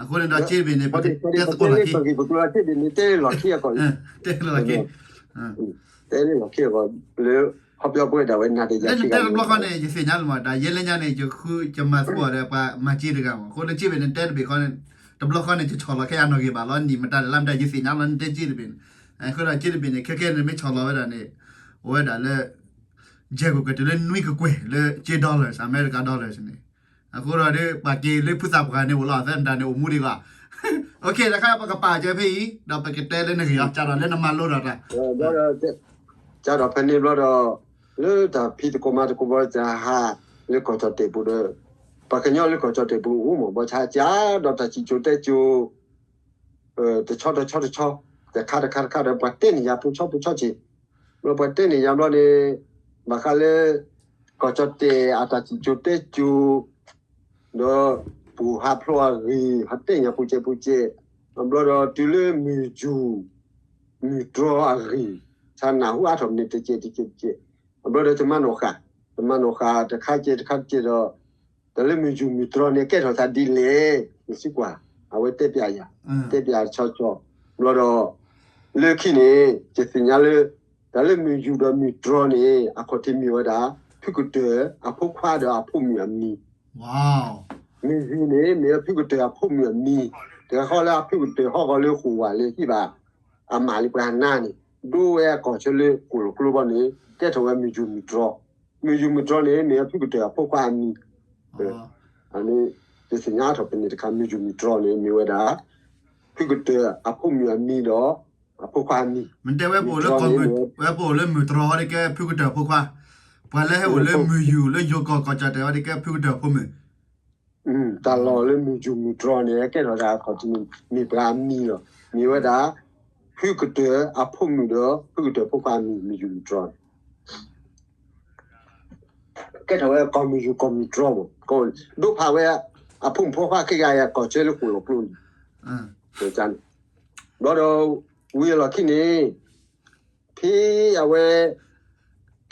အဃိန့ၣ်ဒီး က့တဘ့ၣ်န့ၣ် ပကတဲသကိးလီၤက့ တဲလီၤက့ တဲလၢ ဟီၣ်ပၠီပဝဲဒၣ်ဝဲနၤတယၤ လၢနတဲတဘျီဃီန့ၣ် ယသ့ၣ်ညါလၢၤမး တၢ်ယဲလၢညါန့ၣ် ယဃု ယမၤသကိးဒီး ပှၤမၤက့တဂၤမး. အဃိန့ၣ် က့တဘ့ၣ်န့ၣ် တဲတဘ့ၣ်ဃီန့ၣ် တဘျီဃီန့ၣ် ယဆီၣ်လီၤခဲအနီၢ်ဂံၢ်ဘၣ်လီၤ. နံၣ်မတၤလဲၣ်လါမတၤ ယသ့ၣ်ညါလီၤ နတဲက့တဘ့ၣ်န့ၣ်. အဃိဒီး က့တဘ့ၣ်န့ၣ် ခဲခဲန့ၣ် မ့ၢ်ဆီၣ်လီၤဝဲဒၣ်န့ၣ် အိၣ်ဝဲဒၣ်လၢ ယဲၢ်ကကွဲၢ်တုၤလၢနွံကကွဲၢ်လၢက့ dollars အမဲရကၤ dollars န့ၣ်. အဃိဒီး ပှၤက့ၤလၢဖုသးပှၢ်န့ၣ်အိၣ်လီၤ အသဲနတၢ်န့ၣ်အိၣ်မူဒံးဂီၢ်. တခါ ပကပာ်စၢၤဖဲအံၤ ဒီးပကတဲလၢနဂ့ၢ်အီၤ ကဒီးလၢနမၤလိဒီးတၢ် ကဒီးဖဲန့ၣ်ဘျီဒီး လၢတၢ်ဖံးသကိးမၤသကိးဘျီ တၢ်ဟးလၢကီၢ်ကၠီၣ်တဲၣ်ပူၤဒီး ပှၤကညီလၢကီၢ်ကၠီၣ်တဲၣ်ပူၤအိၣ်မး ဘၣ်ဆၣ်ကဒီးတၢ်စံၣ်စိၤတဲစိၤ တဆီတဆီတဆီ တခါတခါတခါဒီး ပှၤတဲန့ၢ်ယၤဖိဆီဖိဆီက့ၤ. ဘျီပှၤတဲန့ၢ်ယၤဘျီန့ၣ် ဘၣ်ဃးလၢ ကီၢ်ကၠီၣ်တဲၣ်အတၢ်စံၣ်စိၤတဲစိၤ ဒီးပူၤဟးဖျိအဂ့ၢ် ဟးတဲညါဖိကဲးဖိကဲး, ဘျီဒီးတုၤလၢမုၢ်ယူၤ မုၢ်တြီအဂ့ၢ် ဆၢနၢ်ဟူအါထီၣ်မ့ၢ်တကဲးတကဲးတကဲး, ဘျီဒီးယမၤနီၣ်ဃာ်, ယမၤနီၣ်ဃာ်တခါကဲးတခါကဲးဒီး တၢ်လၢမုၢ်ယူၤမုၢ်တြီန့ၣ် ကဲထီၣ်သးဒ်လဲၣ် ယစံးကွၢ်, အဝဲတဲပျးယၤ, တဲပျးဆီဆီ, ဘျီဒီး လၢခံန့ၣ် ယသ့ၣ်ညါလၢ တၢ်လၢမုၢ်ယူၤဒီးမုၢ်တြီန့ၣ် အခီၣ်ထံးမ့ၢ်ဝဲဒၣ် ဖုကတၢၢ်အဖိခွါဒီးအဖိမုၣ်အမံၤ, မုၢ်ယူၤန့ၣ် မ့ၢ်ဝဲဖုကတၢၢ်အဖိမုၣ်အမံၤ, တဂၤဃီလၢအဖုကတၢၢ်ဟီၣ်ဃီလၢဃိာ်ဝးလၢဟံၣ်ဘၣ် အမးလံပှၤနါန့ၣ် ဒိဝဲအကီၢ်ဆၢလၢဃိာ်လိာ်ကျိဘီန့ၣ် ကဲထီၣ်ဝဲမုၢ်ယူၤမုၢ်တြီ, မုၢ်ယူၤမုၢ်တြီန့ၣ် မ့ၢ်ဝဲဖုကတၢၢ်အဖိခွါအမံၤ, အန့ၣ် ယသ့ၣ်ညါထီၣ်ဖဲန့ၣ်တခါ မုၢ်ယူၤမုၢ်တြီန့ၣ် မ့ၢ်ဝဲဒၣ် ဖုကတၢၢ်အဖိမုၣ်အမံၤဒီး အဖိခွါအမံၤ, မ့ၢ်တဲဝဲပအိၣ်လၢ ဝဲပအိၣ်လၢမုၢ်တြီဝဲဒၣ်ကဲဖုကတၢၢ်အဖိခွါ, ပှၤလၢဟဲအိၣ်လၢမုၢ်ယူၤလၢယိၤကီၢ်ကီၢ်ကၠီၣ်တဲၣ်ဝဲဒၣ်ကဲဖုကတၢၢ်အဖိမုၣ် တၢ်လီၢ်လၢမုၢ်ယူၤမုၢ်တြီန့ၣ် ကဲထီၣ်သးအခီၣ်ထံးန့ၣ် မ့ၢ်ပှၤအမံၤလီၤ. မ့ၢ်ဝဲဒၣ် ဖုကတၢၢ်အဖိမုၣ်ဒီး ဖုကတၢၢ်ဖိခွါအမံၤ မုၢ်ယူၤမုၢ်တြီန့ၣ် ကဲထီၣ်ဝဲကီၢ်မုၢ်ယူၤကီၢ်မုၢ်တြီမး, ဒိးဖးဝဲ အဖိမုၣ်ဖိခွါခံဂၤအံၤ ကီၢ်ဆၢလၢဃိာ်လိာ်ကျိန့ၣ်, ဘျီဒီး ဝံၤအလီၢ်ခံန့ၣ် ဖဲအဝဲ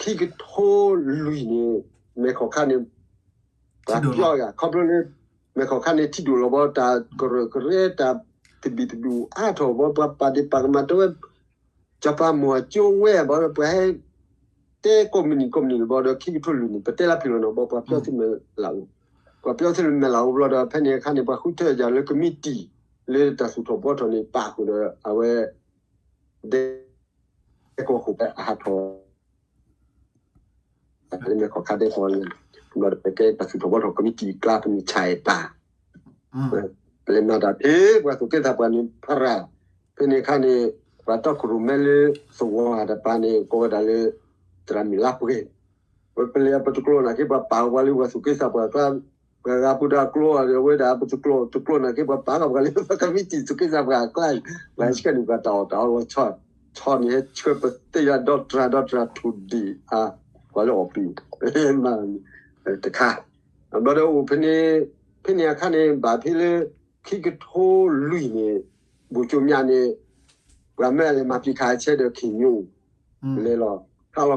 ခံကထိလွံၢ်န့ၣ် မဲာ်ခီၣ်ခါန့ၣ် ပှၤပျီယၤ ခီဖျိလၢ မဲာ်ခီၣ်ခါန့ၣ် ထံဒိၣ်လီၤဘီ တၢ်ကရၢၢ်ကရဲ တၢ်သဘံၣ်သဘုၣ်အါထီၣ်ဘီ ပှၤပာ်ဒ့ၣ်ပာ်ကမၣ်တဲဝဲ စီၤပၤမိၢ်အကၠိဝဲဘီဒီး ပှၤဟဲ တဲကိးမုၢ်နံၤကိးမုၢ်နံၤလီၤဘီဒီး ခံကထိလွံၢ်န့ၣ် ပတဲလၢဖံးလီၤနီၤဘီ ပှၤပျီသ့ၣ်မဲာ်လၢအိၣ်, ပှၤပျီသ့ၣ်မဲာ်လၢအိၣ်ဘျီဒီး ဖဲန့ၣ်အခါန့ၣ် ပှၤဃုထၢယၤလၢကမံးတံာ် လၢတၢ်သူၣ်ထီၣ်ဘှီထီၣ်န့ၣ် ပာ်ဃုာ်ဒီး အဝဲ ဒဲကဝီၤဃိာ်ဖဲအဟးထီၣ် လၢမဲာ်ခီၣ်ခါဒဲကဝီၤန့ၣ် ဘျီဒီး ပကဲတၢ်သူၣ်ထီၣ်ဘှီထီၣ်ကမံးတံာ်အကျါ ပမ့ၢ်ဆဲးပာ် ပလဲၤမၤတၢ်ဖဲပှၤသူၣ်က့သးပှၢ်န့ၣ် ဖရၣ် ဖဲန့ၣ်အခါန့ၣ် ပှၤတီခိၣ်ရိၣ်မဲလၢသဝီတပၤန့ၣ် ကိးဝဲဒၣ်လၢ သရၣ်မုၣ်လါပှဲၤ ပလဲၤပတကျိနာ်က့ ပှၤပာ်ဝဲလၢပှၤသူၣ်က့သးပှၢ်အကျါ, ပှၤဂၤပူၤဒၣ်ကျိအဝဲဒၣ် ပတကျိ တကျိနာ်က့ ပှၤပာ်ထီၣ်ပှၤလၢပှၤကမံးတံာ်သူၣ်က့သးပှၢ်အကျါ, ပှၤဆှၢန့ၣ်ပှၤတၢ်အီၣ်တၢ်အီလီၤ ဆီန့ၣ်ဟဲဆှၢပသ့ၣ်ယၤဒီတြၢ်ဒီတြၢ် ထိၣ်ဒံၣ်အါ ပှၤလၢအီၣ်ပံၤ တခါ, ဘျီဒီးအိၣ်ဖဲန့ၣ် ဖဲန့ၣ်အခါန့ၣ် ဘၣ်ဖဲလၢ ခံကထိလွံၢ်န့ၣ် ဘိၣ်ကၠိမၠးန့ၣ် ပှၤမၢအလဲၤမၤပျံၤခးဆဲဒီးခ့ၣ်ညိ လဲၤလီၤ ဟးလီၤခီ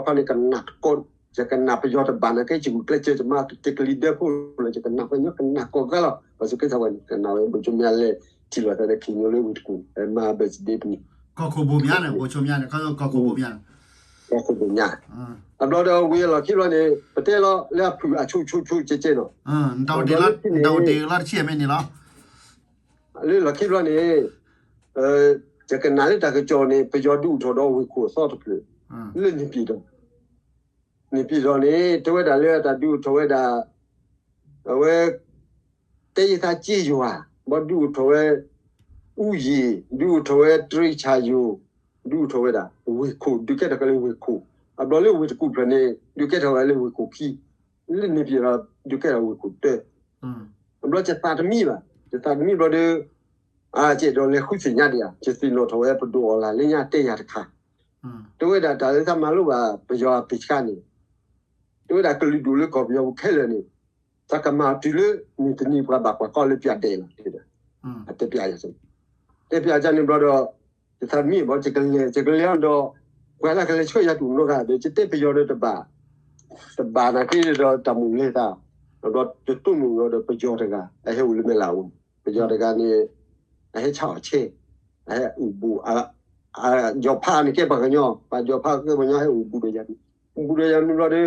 န့ၣ် ကနၣ်တကိး ယကနၣ်ပယီၤတဘၣ်နာ်က့ ယဂုာ်ကျဲးစၢး ယမၤတကလံၤဒၢဖိလီၤ ယကနၣ်ပယီၤ ကနၣ်ကိးဂၤလီၤ ပှၤသူၣ်က့သးပှၢ်န့ၣ် ကနၣ်ဝဲ ဘိၣ်ကၠိမၠးလဲၤထံၣ်လိာ်သးဒီးခ့ၣ်ညိလၢဝ့ၢ်တကူၣ် မၤဘၢၣ်စဒ့ပနံၤ ကီၢ်ခိၣ်ဘိၣ်မၠးန့ၣ် ဘိၣ်ကၠိမၠးန့ၣ် ကီၢ်ခိၣ်ဘိၣ်မၠး ကီၢ်ခိၣ်ဘိၣ်မၠး အဘျီဒီးဝံၤအလီၢ်ခံဘျီန့ၣ် ပတဲလီၤလၢအဖုၣ်အဆိဆိဆိကဲကဲနီၤ နတၢ်အိၣ်တ့ၢ်လီၤတဆံၣ်မ့ၢ်န့ၣ်လီၤ လၢလီၢ်ခံဘျီန့ၣ် ယကနၣ်လၢတၢ်ကစီၣ်န့ၣ် ပယီၤဒုးအိၣ်ထီၣ်ဒီးဝ့ၢ်ခိၣ်အသီတဖျၢၣ် လၢန့ၣ်ပံၤဒီး န့ၣ်ပံၤဒီးန့ၣ် တဲဝဲဒၣ်လၢအတၢ်ဒုးအိၣ်ထီၣ်ဝဲဒၣ် အဝဲ တဲယသးစ့ယွၤ ဘၣ်ဒုးအိၣ်ထီၣ်ဝဲ အူယံာ် ဒုးအိၣ်ထီၣ်ဝဲတရံးဆၣ်ယိၤ ဒုးအိၣ်ထီၣ်ဝဲဒၣ် ဝ့ၢ်ခိၣ် ဒုးကဲထီၣ်က့ၤလၢဝ့ၢ်ခိၣ် အဘျီလၢဝ့ၢ်တကူၣ်ဖျၢၣ်န့ၣ် ဒုးကဲထီၣ်ဝဲလၢဝ့ၢ်ခိၣ်ခံ လၢန့ၣ်ပံၤဒီး ဒုးကဲထီၣ်ဝ့ၢ်ခိၣ်တၢ အဘျီယသးတမံဘၣ် ယသးတမံဘျီဒီး အကဲဒီးလဲၤဃုသ့ၣ်ညါဒံးဧါ ယသ့ၣ်နီၣ်ထီၣ်ဝဲပဒိၣ်အီၣ်လၢ်လၢညါတဲယၤတခါ တဲဝဲဒၣ်တၢ်လၢသးမၤလိဘၣ်ပယီၤအပ့ၤဆှါန့ၣ် တဲဝဲဒၣ်ကလုာ်ဒူၣ်လၢကီၢ်ပယီၤပူၤခဲလၢာ်န့ၣ် သးကမၤတုၤလၢမုၢ်တနံၤပှၤဘၣ်ကွၢ်ကီလၢပၠးဒဲးလီၤ, အတဲပၠးယၤ, တဲပၠးယၤန့ၣ်ဘျီဒီး ယသးမံဘၣ် ယကလဲၤ ယကလဲၤအီၤဒီး ပှၤလၢကလဲၤဆှၢယၤတအိၣ်နီတဂၤဒီး ယတဲပယီၤဒီးတဘၣ်, တဘၣ်နာ်က့ဒီးတၢ်မုၢ်လဲၤသး, ဒီးယတိၢ်မုၢ်ဒီးပယီၤတဂၤ အဟဲအိၣ်လၢမဲာ်လးအူ, ပယီၤတဂၤန့ၣ် အဟဲဆါအီၣ်ဆဲ, အဟဲအိၣ်ဘူး, ယီၤဖးန့ၣ်ကဲပှၤကညီ, ပှၤယီၤဖးကဲပှၤကညီ ဟဲအိၣ်ဘူးဒီးယၤ, အိၣ်ဘူးဒီးယၤမ့ၢ်ဘျီဒီး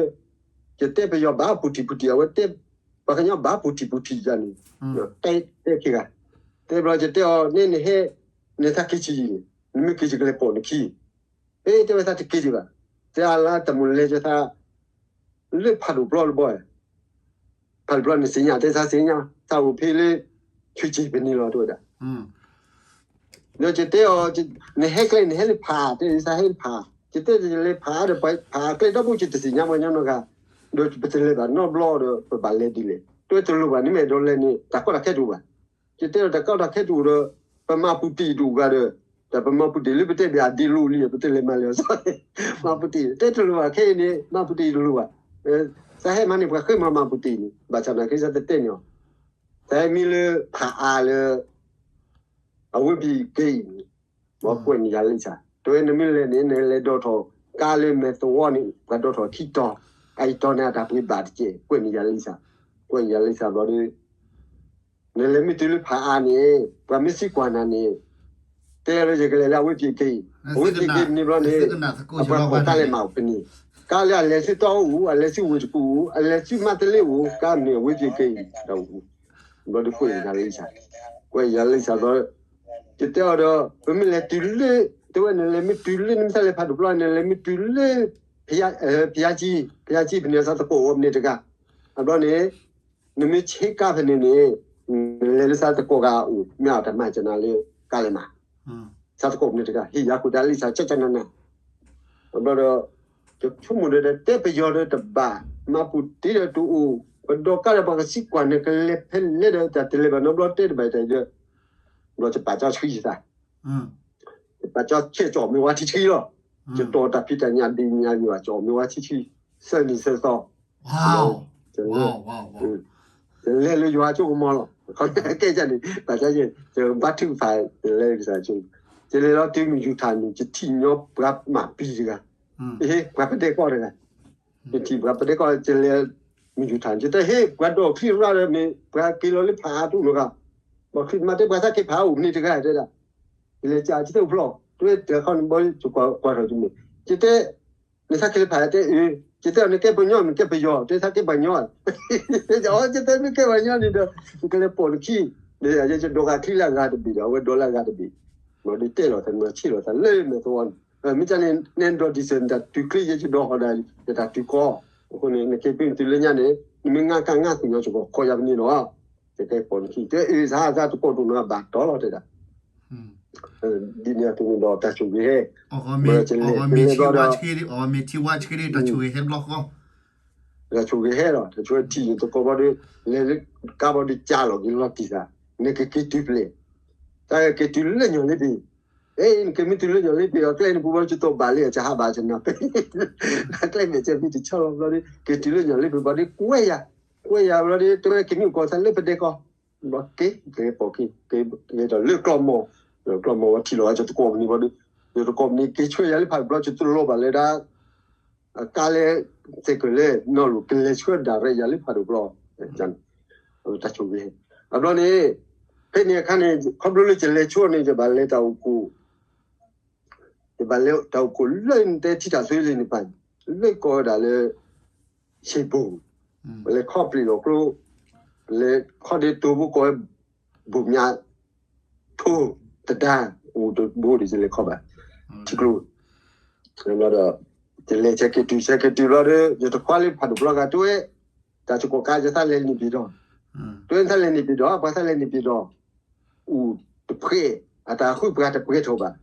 ယတဲပယီၤဘၣ်ပူၤတံၢ်ပူၤတံၢ် အဝဲတဲ ပှၤကညီဘၣ်ပူၤတံၢ်ပူၤတံၢ်ယၤန့ၣ်, တဲ တဲခံဂၤ, တဲဘျီယတဲအီၤ န့ၣ်နဟဲ, နသးက့ၤဆံးယံၤန့ၣ် နမ့ၢ်က့ၤယကလဲၤပိာ်နခံ, တဲဝဲသးတက့ၤဒံးဘၣ်, တဲအလါတၢ်မုၢ်လဲၤကသး လၢဖးဒိၣ်ပျီတဘီ, ဖးဒိၣ်ပျီန့ၣ်သ့ၣ်ညါ တဲသးသ့ၣ်ညါ သးအိၣ်ဖဲလၢ ဆူကၠ့ၣ်ပနံၤလီၤ တဲဝဲဒၣ် ဒီးယတဲအီၤ, နဟဲကျဲ နဟဲလၢဖး တဲသးဟဲလၢဖး, ယတဲယလဲၤဖးဒီး ဖးကျဲဒီဘိ ယတသ့ၣ်ညါပှၤကညီနီတဂၤ, ဒီးပတလဲၤဘၣ်နီတဘျီဒီး ပဘၣ်လဲၤဒ်လဲၣ်, တဲဝဲတလိၣ်ဘၣ် နမ့ၢ်အဲၣ်ဒိးလဲၤန့ၣ် တၢ်ကီတၢ်ခဲတအိၣ်ဘၣ်, ယတဲဒီးတၢ်ကီတၢ်ခဲတအိၣ်ဒီး ပမၤပူၤတံၢ်တအိၣ်ဂၤဒီး, တၢ်ပမၤပူၤတံၢ်လၢပတဲဘၣ်အဒ့လိလံ ပတဲလဲၤမၤလဲၤအီၤ မၤပူၤတံၢ် တဲတလိၣ်ဘၣ်ခဲအံၤန့ၣ် မၤပူၤတံၢ်တလိၣ်ဘၣ်, သးဟဲမၤန့ၣ် ပှၤဃ့မၤမၤပူၤတံၢ်န့ၣ် ဘၣ်ဆၣ်သနာ်က့ သးတတဲန့ၢ်အီၤ, သးဟဲမံလၢဖးအါလၢ အဝ့ၢ်ပံၤက့ၤအံၤန့ၣ်, ဘီကွဲးန့ၢ်ယၤလံစၢ်, တဲဝဲနမ့ၢ်လဲၤန့ၣ် နလဲၤဒိးထီၣ်ကါလၢမဲာ်သဝီန့ၣ် ပှၤဒိးထီၣ်ခံတီၤ, အအံၤတီၤန့ၣ်အတၢ်ပှ့ၤဘၣ်တက့ၢ် ကွဲးန့ၢ်ယၤလံစၢ်, ကွဲးန့ၢ်ယၤလံစၢ်ဘျီဒီး နလဲၤမ့ၢ်တုၤလၢဖးအါန့ၣ် ပှၤမ့ၢ်စံးကွၢ်နၤန့ၣ် တဲလၢယကလဲၤလၢအဝ့ၢ်ပံၤက့ၤအံၤ, အဝ့ၢ်ပံၤက့ၤန့ၣ်ဘျီန့ၣ် အပှၤဖီၣ်ကါလဲၤမၤအိၣ်ဖဲန့ၣ်, ကါလၢအလဲၤဆူတီအူ အလဲၤဆူဝ့ၢ်တကူၣ်အူ အလဲၤဆူမါတလ့အူ ကါမ့ၢ်အဝ့ၢ်ပံၤက့ၤအံၤ တၢ်အိၣ် ဘျီဒီးကွဲးယၤလံစၢ်, ကွဲးယၤလံစၢ်ဘျီ, ယတဲအီၤဒီး ပမ့ၢ်လဲၤတုၤလၢ, တဲဝဲနလဲၤမ့ၢ်တုၤလၢ နမ့ၢ်သးလဲၤဖးဒိၣ်ပျီ နလဲၤမ့ၢ်တုၤလၢ ဖယါကံ, ဖယါကံဖဲန့ၣ်သးသကိးအီၤမ့ၢ်တဂၤ, အဘျီန့ၣ် နမ့ၢ်ဆ့ကါဖဲန့ၣ်န့ၣ် နလဲၤလၢသးသကိးဂၤအအိၣ် မ့ၢ်အတၢ်မၤကနၤလၢကါလဲၤမး, သးသကိးမ့ၢ်တဂၤ ဟ့ၣ်ယၤခိၣ်တၢ်လံစၢ် ကကနနၤ, အဘျီဒီး ယဆိကမိၣ်ဒီး တဲပယီၤဒီးတဘၣ်, မၤပူၤတံၢ်ဒီးတအိၣ်, ပဒီးကါဒီးပှၤကစံးကွၢ်န့ၣ် ကလဲၤဖဲလဲၣ်ဒီး တၢ်တလဲၤဘၣ်နီတဘျီတဲတဘၣ်တၢ်ဒီး, ဘျီယပာ်ကၠီဆှံယသး, ယပာ်ကၠီဆှံ ကၠီမ့ၢ်ဝါထံဆှံလီၤ, ယတီၢ်တၢ်ဖံးတၢ်ညၣ်ဒ်ညါယွၤ ကၠီမ့ၢ်ဝါထံဆှံ, သၢနံၤသၢသီ ယလဲၤလၢယွၤအစိကမီၤလီၤ. ကဲန့ၣ် ဘၣ်ဆၣ်ယဘါထုကဖၣ် ယလဲၤကစၢ်ဆိ, ယလဲၤလီၤတုၤမုၢ်ယူၤထၣ်န့ၣ် ယထံၣ်ညီပှၤမၤပံၤတဂၤ, ဟ့ၣ် ပှၤပဒဲကီၢ်တဂၤ, ယထံၣ်ပှၤပဒဲကီၢ် ယလဲၤမုၢ်ယူၤထၣ်န့ၣ် ယတဲ ဟ့ၣ် ပှၤဒီးချံရၣ်ဒီးမ့ၢ် ပှၤက့ၤလီၤလၢဖးအါတအိၣ်လီၤဂၤ, ဒီးချံမၤတဲပှၤသးက့ၤဖးအအိၣ်မ့ၢ်တဂၤတဲဒၣ်, ယလဲၤကၢ်ယတဲအိၣ်ဖျီၣ်, တဲတခီန့ၣ်ဘီ ယကွၢ်ထီၣ်ယမ့ၢ်, ယတဲ နသးက့ၤလၢဖးတဲအၢ, ယတဲအီၤ နကဲပှၤကညီ နကဲပယီၤ တဲသးကဲပှၤကညီ, ယတဲမ့ၢ်ကဲပှၤကညီန့ၣ်ဒီး နကလဲၤပိာ်နခံ, ဒီးယဒိးဂၤချံလၢအဂၤတဘ့ၣ်ဒီး အဝဲဒိးလၢအဂၤတဘ့ၣ်, ဘျီဒီးတဲလီၤသးန့ၣ် ဆ့ၣ်လီၤသးလၢမဲာ်သဝီန့ၣ်, မ့ၢ်ကန့ၣ် နဲဒိးဒံးစၢၤ နတၢ်တုၤချ့ ယဒိးဃီၤဒီး ယတၢ်တုၤကီ, အဃိန့ၣ် နက့ၤပ့ၢ်နတုၤလၢညါန့ၣ် နမ့ၢ်ငါကါငါကညီၤ ယကခိးယၤပနံၤနီၤ, ယကဲပိာ်နခံ တဲအၢ သးသးတကိးဒိၣ်နီၤ ဘၣ်တီလီၤတဲဒၣ် ဒ်န့ၣ်အသိးန့ၣ်ဒီး တၢ်ဆိၣ်ဂ့ၤဟဲ, ဘျီယလဲၤဘျီဒီး တၢ်ဆိၣ်ဂ့ၤဟဲလီၤ တၢ်ဆိၣ်ဂ့ၤဟဲလီၤ တၢ်ဆိၣ်ဂ့ၤထံၣ်ယသကိးဘျီဒီး လဲၤလၢကါဘျီဒီးကၠါလီၤက့ၤလီၤတံၢ်သး, နကက့ၤတုၤဖျဲး, တၢ်ကက့ၤတုၤလၢညိးလ့ပ့ၤ, အဲ နကမ့ၢ်တုၤလၢညိးလ့ပ့ၤအကျဲန့ၣ် ပူၤဘျီဒီး ယတိာ်ဘၣ်လံ ယဟးဘၣ်ယနၢ်ပဲ အကျဲမဲာ်ကဲဖံတဆၢလီၤဘျီဒီး က့ၤတုၤလၢညိးလ့ပ့ၤဘျီဒီး ကွဲယၤ, ကွဲယၤဘျီဒီး တဲဝဲကမ့ၢ်ကီၢ်သးလၢပဒဲကီၢ် ဘျီက့ၤ က့ၤပိာ်က့ၤ က့ၤဒီးလၢကျီၢ်မီၢ်, ကျီၢ်မီၢ်ဝဲထံၣ်လီၤဝဲယသကိးမနုၤဘျီဒီး, ယသကိးမနုၤက့ၤဆှၢယၤလၢဖးဒိၣ်ဘျီ ယတလိၣ်ဘၣ်လၢဒၣ် ကါလဲၣ် စဲးကၢးလဲၣ် နီၢ်လိာ် ကလဲၤဆှၢဒၣ်ရဲၣ်ယၤလၢဖးဒိၣ်ဘျီ, တၢ်ဆိၣ်ဂ့ၤ, အဘျီန့ၣ် ဖဲန့ၣ်အခါန့ၣ် ခီဖျိလၢယလဲၤဆှၢန့ၣ် ယဘၣ်လဲၤတၢ်အိၣ်ဖှိၣ် ယဘၣ်လဲၤတၢ်အိၣ်ဖှိၣ်လၢနတဲထံတၢ်ဆွေလံန့ၣ်ပၢ်, လၢကိးဝဲဒၣ်လၢ ဆ့ၣ်ဘိၣ်, ပလဲၤခီပျံၤလီၤကျိ, ပလဲၤခီဒ့တိၢ်ဘိကိးဝဲ ဘိၣ်မၠး ထိ တဒါ အိၣ်တဘိဒီး ယလဲၤခီဘၣ် ထံကျိ, ဒီး ယလဲၤဆဲးက့ၤတုၤ ဆဲးက့ၤတုၤဘျီဒီး ယတခွါလၢဖးဒိၣ်ဘျီဂၤ တဲဝဲ တၢ်သကိးကါ ယသးလဲၤနံၣ်ပျံၤဒီး, တဲဝဲ နသးလဲၤနံၣ်ပျံၤဒီး ပှၤသးလဲၤနံၣ်ပျံၤဒီး အိၣ်တဖှဲး, အတၢ်ဃုပှၤတပှဲၤထီၣ်ဘၣ်.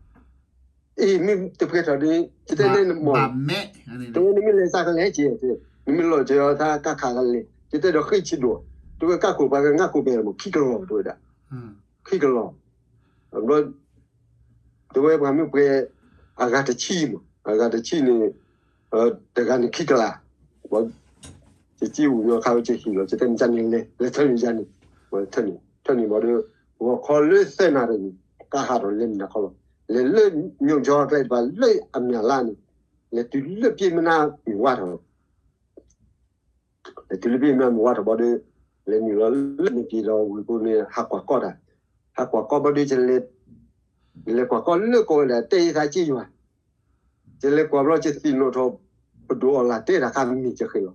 အ့ မ့ၢ်တပှဲၤထီၣ်ဒီး ယတဲန့ၣ်နမီၢ်, တဲဝဲနမ့ၢ်လဲၤသးကလဲၤက့ၤ, နမ့ၢ်လီၤက့ၤအီၤသးကါခးကလဲၤ, ယတဲဒီးဃ့ဆံးဒိၣ်, တဲဝဲကါခိၣ်ပှၤကငါခိၣ်ပဲာ်မး ခံကလီၤ တဲဝဲဒၣ်, ခံကလီၤ, ဘျီ တဲဝဲပှၤမ့ၢ်ပှဲၤ အဂၤတဆံမး အဂၤတဆံန့ၣ် တဂၤန့ၣ်ခံကလး, ဘျီ ယစံၣ်အူညီခါဝဲ ယဟံၣ်လီၤ ယတဲမ့ၢ်ကန့ၣ်လဲၤ လဲၤထၢၣ်န့ၣ်ယၤန့ၣ်, ထၢၣ်န့ၣ် ထၢၣ်န့ၣ်ဘၣ်ဒီး ဂီၤခီလၢသၢနၣ်ရံၣ်န့ၣ် ကဟးထီၣ်လဲၤမံၤနၤခီလီၤ. လဲၤလၢမိၢ်ကၠီကျဲတပၤလၢအမၠးလါန့ၣ်, လဲၤတုၤလၢပျ့ၢ်မနါမုၢ်ဝါထီၣ် လဲၤတုၤလၢပျ့ၢ်မနါမုၢ်ဝါထီၣ်ဘၣ်ဒီး လဲၤနုာ်လီၤလၢန့ၣ်က့ၤဒီးဝ့ၢ်ပူၤန့ၣ် ဟးကွၢ်ကီတၢ်, ဟးကွၢ်ကီဘၣ်ဒီး ယလဲၤကွၢ်ကီလၢကီၢ်ဝဲဒၣ် တဲအ့သးစ့ယွၤ, ယလဲၤကွၢ်ဘျီ ယသ့ၣ်နီၣ်ထီၣ် ပဒိၣ်အီၣ်လၢ်တဲတၢ်ခါမ့ၢ်ကဃ့လီၤ.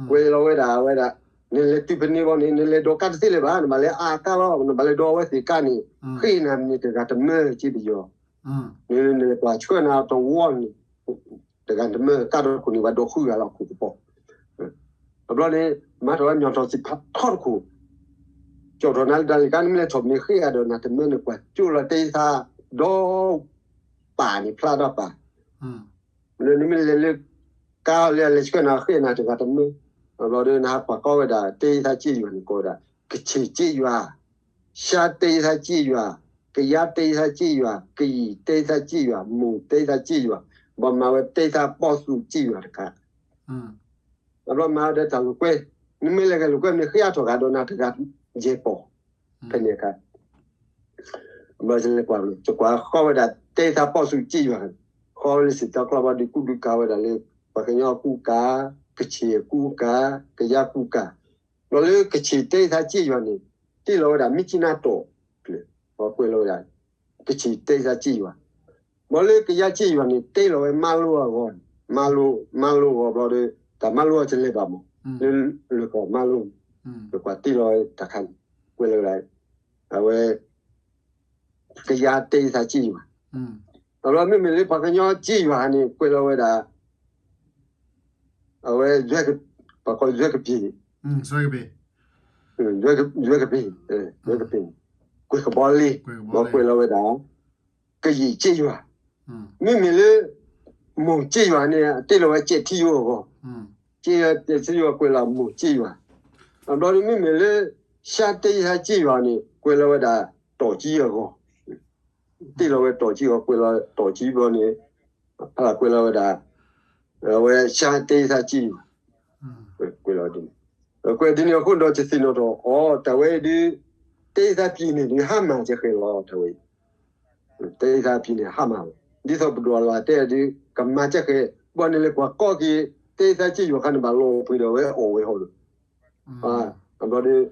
ကွဲးလီၤဝဲဒၣ်ဝဲဒၣ်, နလဲၤတုၤဖဲန့ၣ်ဘၣ်န့ၣ် နလဲၤဒိးကါတသ့လၢၤဘၣ်, နဘၣ်လဲၤဒိးအဝဲသ့ၣ်ကါန့ၣ်, ဃ့နၤမ့ၢ်တဂၤတမၢက့ပယီၤ, နလဲၤကွၢ်ဆှၢနၤတဝီန့ၣ် တဂၤတမၢကါတခိၣ်န့ၣ် ဘၣ်ဒိးဃုဂၤလီၤခိၣ်ကပီၤ. အဘျီန့ၣ် မၤထီၣ်ဝဲညီၣ်ထီၣ်စံးဖးထီတခိၣ်, ကၠီၣ်ထီၣ်နၤလၢတၢ်လံၤကါ နမ့ၢ်လဲၤထီၣ်မ့ၢ်ဃ့အဒိးနၤတမၢန့ၣ် ကွၢ်ကၠိလီၤတဲအ့သးဒီး ပၢ်န့ၣ်ဖျါဒီးပၢ် နမ့ၢ်လဲၤလၢ ကါလၢအလဲၤဆှၢနၤဃ့နၤတဂၤတမၢ, အဘျီဒီးနဟးကွၢ်ကီဝဲဒၣ် တဲအ့သးစ့ယွၤန့ၣ် ကိးဝဲဒၣ် ကဆ့ၣ်စ့ယွၤ, ရှါတဲအ့သးစ့ယွၤ, ကယါတဲအ့သးစ့ယွၤ, ကယံာ်တဲအ့သးစ့ယွၤ, မိၢ်တဲအ့သးစ့ယွၤ, ဘၣ်မၤဝဲတဲအ့သးပီၣ်သူၣ်စ့ယွၤတခါ အဘျီမၤဝဲဒီးတၢ်လိာ်ကွဲ, နမ့ၢ်လဲၤဂဲၤလိာ်ကွဲမ့ၢ်ဃ့အါထီၣ်ဂၤဒီးနၤတဂၤယဲၢ်ပီၣ်, ဖဲန့ၣ်အခါ အဘျီယလဲၤကွၢ်, ယကွၢ်ဃီဝဲဒၣ် တဲအ့သးပီၣ်သူၣ်စ့ယွၤ, ဃီဝဲလၢစံၣ်တီကျီဘၣ်ဒီး ကူဒုကၤဝဲဒၣ်လၢ ပှၤကညီအကူကၤ, ကဆ့ၣ်အကူကၤ, ကယါကူကၤ, ဘျီလၢကဆ့ၣ်တဲအ့သးစ့ယွၤန့ၣ် တ့လီၤဝဲဒၣ် မ့ၢ်ကၠံနါတီၣ်, ဘျီကွဲးလီၤဝဲဒၣ် ကဆ့ၣ်တဲအ့သးစ့ယွၤ, ဘျီလၢကယါစ့ယွၤန့ၣ် တ့လီၤဝဲမါလိအဂီၢ်, မါလိ, မါလိအဂီၢ်ဘျီဒီး တၢ်မါလိအီၤကလဲၤဘၣ်မး, လၢလၢၢ်ကီၢ်မါလိ, ယကွၢ်တ့လီၤဝဲတၢ်ခါန့ၣ်, ကွဲးလီၤဝဲဒၣ် အဝဲ ကယါတဲအ့သးစ့ယွၤ, အဘျီမ့မ့ၢ်လၢပှၤကညီစ့ယွၤန့ၣ် ကွဲးလီၤဝဲဒၣ် အဝဲ ပှၤကိးယွဲကပ့ၤ, ယွဲကပ့ၤ, ယွဲကပ့ၤ, ကွဲးကဘီလ့, ဘျီကွဲးလီၤဝဲဒၣ် ကယံာ်စ့ယွၤ, မ့မ့ၢ်လၢ မိၢ်စ့ယွၤန့ၣ် တ့လီၤဝဲစဲးထံယိအဂီၢ်, စ့ယွၤတဲစ့ယွၤကွဲးလီၤမိၢ်စ့ယွၤ, အဘျီဒီးမ့မ့ၢ်လၢ ရှါတဲအ့သးစ့ယွၤန့ၣ် ကွဲးလီၤဝဲဒၣ် တီၣ်ကံအဂီၢ်, တ့လီၤဝဲတီၣ်ကံအဂီၢ် ကွဲးလီၤတီၣ်ကံဘျီန့ၣ်, ဖးလၢကွဲးလီၤဝဲဒၣ် အဝဲရှါတဲအ့သးစ့ယွၤ, ကွဲးလီၤဒ်န့ၣ်, ကွဲးဒ်န့ၣ်အဃိဒီး ယသ့ၣ်နီၣ်ထီၣ်အီၤ တၢ်ဝဲအံၤဒုး တဲအ့သးပျံၤန့ၣ်ဒုး ဟါမၢ်ကဃဲၤလီၤ တၢ်ဝဲအံၤ, တဲအ့သးပျံၤန့ၣ် ဟါမၢ်လီၤ ဒ်သိးပဒိၣ်အလီၤတဲဒုး ကမၤကဃဲၤ, ဘၣ်န့ၣ်လဲၤကွၢ်ကီက့ၤ တဲအ့သးစ့ယွၤခါန့ၣ် ဘၣ်လီၤပှ့ၤဒီးဝဲအီၣ်ဝဲဟီဒီး, အဘျီဒီး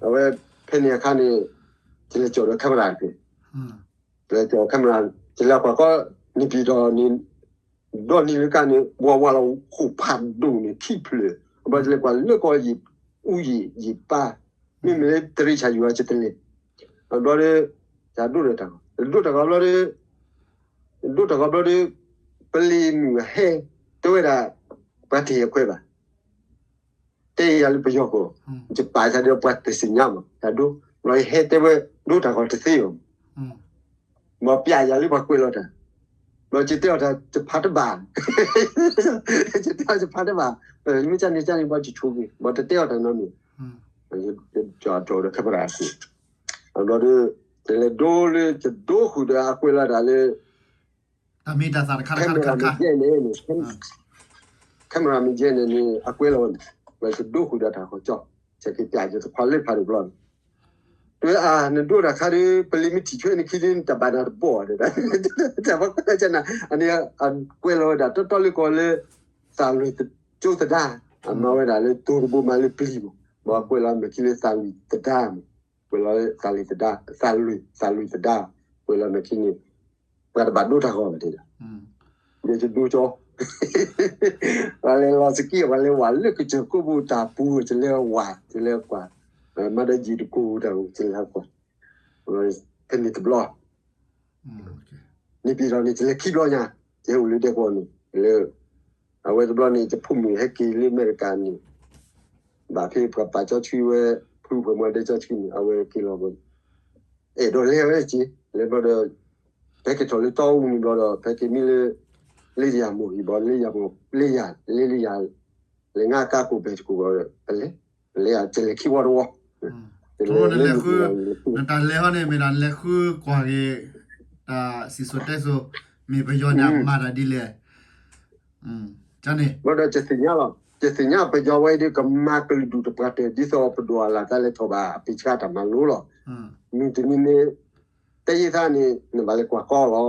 အဝဲ ဖဲန့ၣ်အခါန့ၣ် ယလဲၤကၠီၣ်ဒီး camera တဖျၢၣ်, ယလဲၤကၠီၣ် camera, ယလဲၤကွၢ်ကီ န့ၣ်ပံၤဒီးန့ၣ် ဒီနံၤလၢကါန့ၣ် ဝးဝးလီၤဃိာ်ဖးဒိၣ်န့ၣ် ခံဖျၢၣ်, အဘျီယလဲၤကွၢ်လၢကီၢ်ယံာ် အူယံာ် ယံာ်ပၢ်, မ့မ့ၢ်လၢတရံးဆၣ်ယွၤ ယတလဲၤ, အဘျီဒီး ယဒိတၢ်ဂီၤ, ယဒိတၢ်ဂီၤဘျီဒီး ယဒိတၢ်ဂီၤဘျီဒီး ပလံၤမုၣ်အဟဲ တဲဝဲဒၣ် ပှၤတဟ့ၣ်အခွဲးဘၣ် တဲယၤလၢပယီၤကီၢ်, ယပာ်ယၤဒီးပှၤတသ့ၣ်ညါမး ယဒိ, ဘျီယဟဲတဲဝဲ ဒိတၢ်ဂီၤတသ့အီၤ, ဘျီပျဲယၤလၢပှၤကွဲးလီၤတၢ်, ဘျီယတဲအီၤတၢ် ယဖးတဘၣ်, ယတဲအီၤယဖးတဘၣ်, မ့ၢ်ကန့ၣ်ကန့ၣ် ဘျီယဆိက့ၤ ဘျီတတဲအီၤတၢ်နီတမံၤ, ယကၠီၣ်ဒီး camera အဃိ, ဘျီဒီး ယလဲၤဒိလၢ ယဒိဃုာ်ဒီးအကွဲးလီၤတၢ်လၢ တၢ်မ့ၢ်တၢ်သးတခါတခါတခါတခါ, camera မ့ၢ်ယဲန့ၣ်န့ၣ် အကွဲးလီၤဝဲန့ၣ်, ဝဲယဒိဃုာ်ဒီးတၢ်ဃီကၠီ, ယက့ၤပျဲယတခွါလၢဖးဒိၣ်ဘျီန့ၣ်, တဲအါ နဒိတၢ်ခါဒီး ပလံၤမ့ၢ်ထံၣ်ထွဲနခံဒီး နတၢ်ဘၣ်နၤတဘီၣ်ဒီး, တၢ်ဘၣ်ကွဲးကနၤ အန့ၣ် အကွဲးလီၤဝဲဒၣ် တီတီလၢကီၢ်လၢ သးလွံၢ်ကၠိသဒါ, အမၤဝဲဒၣ်လၢတိၤတဘိမးလၢပျံၤမး, ဘၣ်ကွဲးလီၤမဲာ်ခံလၢသးလွံၢ်သဒါမး, ကွဲးလီၤလၢသးလွံၢ်သဒါ, သးလွံၢ်, သးလွံၢ်သဒါ, ကွဲးလီၤမဲာ်ခံန့ၣ် ပှၤတဘၣ်ဒိတၢ်ဂီၤဘၣ်တဲဒၣ်, ဒီးယဒိကၠီ, ပှၤလဲၤလီၤစကံး ပှၤလဲၤဝးလၢကစၢၢ်ခိၣ်ဖိတၢ်ပူၤ ယလဲၤဝး ယလဲၤကွၢ်, မၤဒီးယံာ်တကိၢ်တၢ်ပူၤ ယလဲၤကွၢ်, ဖဲန့ၣ်တဘျီ န့ၣ်ပံၤဒီးန့ၣ် ယလဲၤခံဘျီညါ, ယဟဲအိၣ်လၢဒဲကဝီၤန့ၣ် လၢ အဝဲတဘျီန့ၣ် ယဖိမုၣ်ဟဲက့ၤလၢအမဲရကၤန့ၣ်, ဘၣ်ဖဲပှၤပာ်စီဆှံဝဲ ဖုပှဲၤမီၤဒဲစီဆှံန့ၣ် အဝဲက့ၤလီၤဝဲ, အဲၣ်ဒိးလဲၤဝဲက့ၤ လဲၤဘျီဒီး ဖဲက့ၤထီၣ်လၢတီအူန့ၣ်ဘျီဒီး ဖဲက့ၤမံလၢ လ့ယၤမိၢ်ဟံၣ်ဘီ လ့ယၤမိၢ် လ့ယၤ လ့လ့ယၤ လဲၤငါကါကိၢ်ဘဲၣ်တကိၢ်ဘျီဒီး ပလဲၤ ပလဲၤယလဲၤခံဝီတဝီ, နတၢ်လဲၤဟီန့ၣ် မ့ၢ်ဒၣ်လဲၤဃုကွၢ်က့ၤ တၢ်စံၣ်စိၤတဲစိၤ မ့ၢ်ပယီၤန့ၣ် အမၤတၢ်ဒ်လဲၣ်, န့ၣ် ဘျီဒီးယသ့ၣ်ညါလီၤ ယသ့ၣ်ညါပယီၤဝဲအံၤဒီး ကမၤကလုာ်ဒူၣ်တပှၢ်တၢၢ် ဒ်သိးပဒိၣ်အလၢ်သးလဲၤထီၣ်ဘၣ် အပ့ၤဆှးတၢ်မၤလိလီၤ. မုၢ်တနံၤန့ၣ် တဲယသးန့ၣ် နဘၣ်လဲၤကွၢ်ကီလီၤ.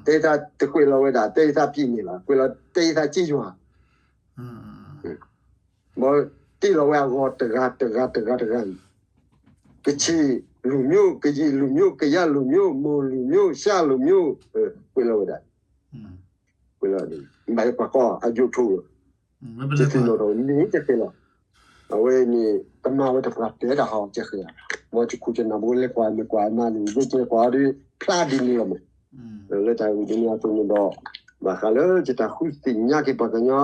တဲယသးတကွဲးလီၤဝဲဒၣ် တဲယသးပံၣ်န့ၣ်လီၤ. ကွဲးလီၤတဲယသးစ့ယွၤ ဘီတ့ၢ်လီၤဝဲအဂီၤတဂၤတဂၤတဂၤတဂၤန့ၣ် ကချ့ၣ်လူၤမျိၣ် ကယံာ်လူၤမျိၣ် ကယၢလူၤမျိၣ် မိၢ်လူၤမျိၣ် ရှါလူၤမျိၣ် ကွဲးလီၤဝဲဒၣ် ကွဲးလီၤ ဘၣ်လဲၤကွၢ်ကီအယိးထိၣ်လီၤ. ယသ့ၣ်နီၣ်ထီၣ်န့ၣ်ကဲလီၤ. အဝဲန့ၣ် ကမၤဝဲတပှၢ်တၢၢ်ဒၣ်ဟီကဲဃဲၤ မ်ယခိၣ်ယနၢ်ဘိလဲၤကွၢ်မ့ၢ်ကွၢ်မးန့ၣ် ယကလဲၤကွၢ်အီၤဒီး ဖျါဒ်န့ၣ်လီၤမး. လၢတၢ်ဂ့ၢ်ဒ်န့ၣ်အသိးန့ၣ်ဒီး ဘၣ်ဃးလၢယတၢ်ဃုသ့ၣ်ညါက့ၤပှၤကညီ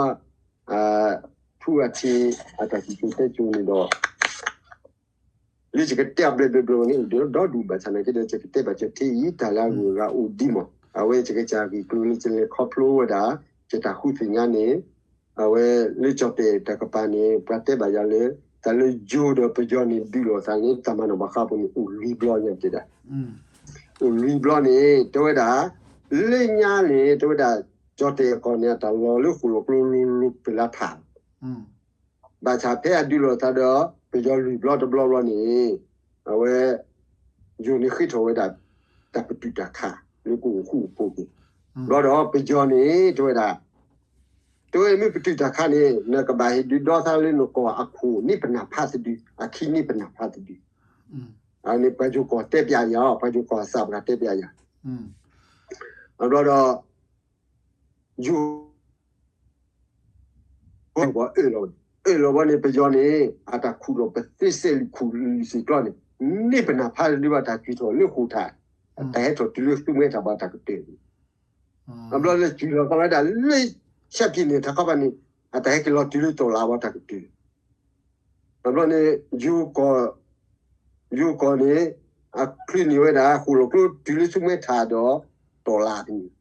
ထူအထံ အတၢ်စံၣ်စိၤတဲစိၤန့ၣ်ဒီး လၢယကတဲအဘျဲၣ်ဘျဲၣ်ဘျဲၣ်န့ၣ် ဒီဒူၣ်ဘၣ်ဆၣ်နာ်က့ဒီး ယကတဲဘၣ်ကၠီၣ်ထံအံၤ တၢ်လၢအဂုၤအဂၤအိၣ်ဒံးမး. အဝဲယကစၢ်ဂ့ၢ်ကျိၤလၢယလဲၤခီဖျိဝဲဒၣ် ယတၢ်ဃုသ့ၣ်ညါန့ၣ် အဝဲလၢကၠီၣ်တဲၣ်တၢ်ကပၤန့ၣ် ပှၤတဲဘၣ်ယၤလၢ တၢ်လၢယိၤဒီးပယီၤန့ၣ် ဒုးလိာ်သးန့ၣ် တၢ်မၤနၢၤဘၣ်ဃးပူၤန့ၣ် အိၣ်လွံၢ်ဘျီညါတဲဒၣ် အိၣ်လွံၢ်ဘျီန့ၣ် တဲဝဲဒၣ် လၢညါန့ၣ် တဲဝဲဒၣ် ကၠီၣ်တဲၣ်အကီၢ်န့ၣ် အတၢ်လီၤလၢဃိၣ်လီၤကျိလိၤလိၤပၢၢ်လၢထး ဘၣ်ဆၣ်ဖဲအဒုးလိာ်သးဒီး ပယီၤလွံၢ်ဘျီတဘျီဘျီန့ၣ် အဝဲ ယိၤန့ၣ်ဃ့ထီၣ်ဝဲဒၣ် တၢ်ပတုာ်တၢ်ခး လၢကအိၣ်ဃူအိၣ်ဖိးက့ၤ ဘျီဒီးပယီၤန့ၣ် တဲဝဲဒၣ် တဲဝဲမ့ၢ်ပတုာ်တၢ်ခးန့ၣ် နကဘၣ်ဟ့ၣ်ဒုးဒီသးလၢနကီၢ်အခိၣ်န့ၢ်ပနၢ်ဖးတဒု အခံန့ၢ်ပနၢ်ဖးတဒု အန့ၣ်ပှၤယိၤကီၢ်တဲပျးယၤ ပှၤယိၤကီၢ်အသးပှၢ်တဲပျးယၤ ဘျီဒီး ယိၤ အၢၣ်လီၤ အၢၣ်လီၤဘီန့ၣ် ပယီၤန့ၣ် အတၢ်ခူၣ်လီၤပသ့စဲးလံာ်ခူၣ်လံာ်စ့ၢ်ကျီန့ၣ် န့ၢ်ပနၢ်ဖးတဒုဘၣ်တၢ်ကွံာ်ထီၣ်လၢဃိာ်ထး တၢ်ဟဲထီၣ်တုၤလၢသူမှဲထးဘၣ်တၢ်ကတၢၢ်န့ၣ် အဘျီလၢစူၤလီၤကီဝဲဒၣ်လၢ ရှမ်းပြည်နယ် ထးခီပၤန့ၣ် အတၢ်ဟဲက့ၤလီၤတုၤလၢတီၢ်လးဘၣ်တၢ်ကတၢၢ် အဘျီန့ၣ် ယိၤကီၢ်န့ၣ် အချုးန့ၢ်ဝဲဒၣ် ဃိၣ်လီၤကျိတုၤလၢသူမှဲထးဒီး တီၢ်လးဖဲန့ၣ်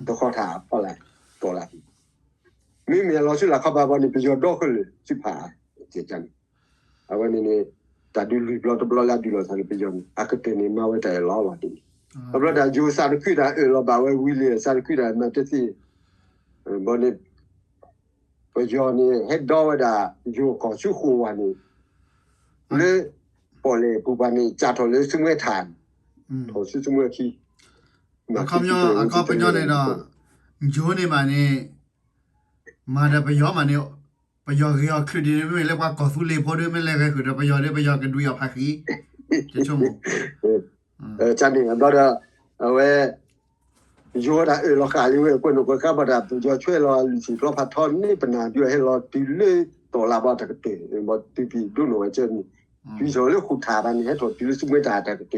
တခီထးဖီလာ် တီၢ်လးဖဲန့ၣ် မ့မ့ၢ်အလီၤဆူလၢခီပၤဘီန့ၣ် ပယီၤဒီဃၢလၢာ်ဆူဖးန့ၣ် အဝဲန့ၣ်န့ၣ် တၢ်ဒုးလွံၢ်ဘျီတဘျီလၢအဒုးလိာ်သးလၢပယီၤန့ၣ် အကတၢၢ်န့ၣ် မၤဝဲတၢ်အၢၣ်လီၤလီၤဒ်န့ၣ် အဘျီတၢ်ယိၤသးတခုတၢ်အၢၣ်လီၤဘၣ်ဝဲဝံၤလံ သးတခုတၢ်မၤတသ့ ဘီန့ၣ် ပယီၤန့ၣ် ဟဲဒီဝဲဒၣ် ယိၤကီၢ်ဆူဃိာ်ဝၤန့ၣ် လၢ ပီၣ်လဲၣ်ပူၤပၤန့ၣ် စးထီၣ်လၢသူမှဲထးန့ၣ် ထီၣ်ဆူသူမှဲခံ အခီပညီ အခီပညီန့ၣ်ဒီး ယိၤန့ၣ်ဘၣ်န့ၣ် မၤဒီးပယီၤမးန့ၣ် ပယီၤဂ့ၤအီၤချုးဒ်န့ၣ် မ့မ့ၢ်လၢပှၤကီၢ်သူလ့ၤဖိဒီး မ့ၢ်လဲၤဂဲၤဃုာ်ဒီးပယီၤဒီး ပယီၤကဒုးအီၤဖးဃံ ကဆိကမိၣ် န့ၣ် ဘျီဒီး အဝဲ ယိၤဝဲဒၣ်အၢၣ်လီၤဃာ်လံဝဲ ကွဲးနီၣ်ကွဲးဃါဘၣ်တၢ် ပယီၤဆွဲလီၤအလံာ်ဆံးကျီဖးထီ န့ၢ်ပနၢ်ဒုးဟဲလီၤတုၤလၢတီၢ်လးဘၣ်တၢ်ကတၢၢ် ဘီတုၤပံၤဒိၣ်နီၣ်ဝဲကဲန့ၣ် တုၤထီၣ်လၢဃိာ်ထးဘၣ်န့ၣ် ဟဲထီၣ်တုၤလၢသူမှဲထးတၢ်ကတၢၢ်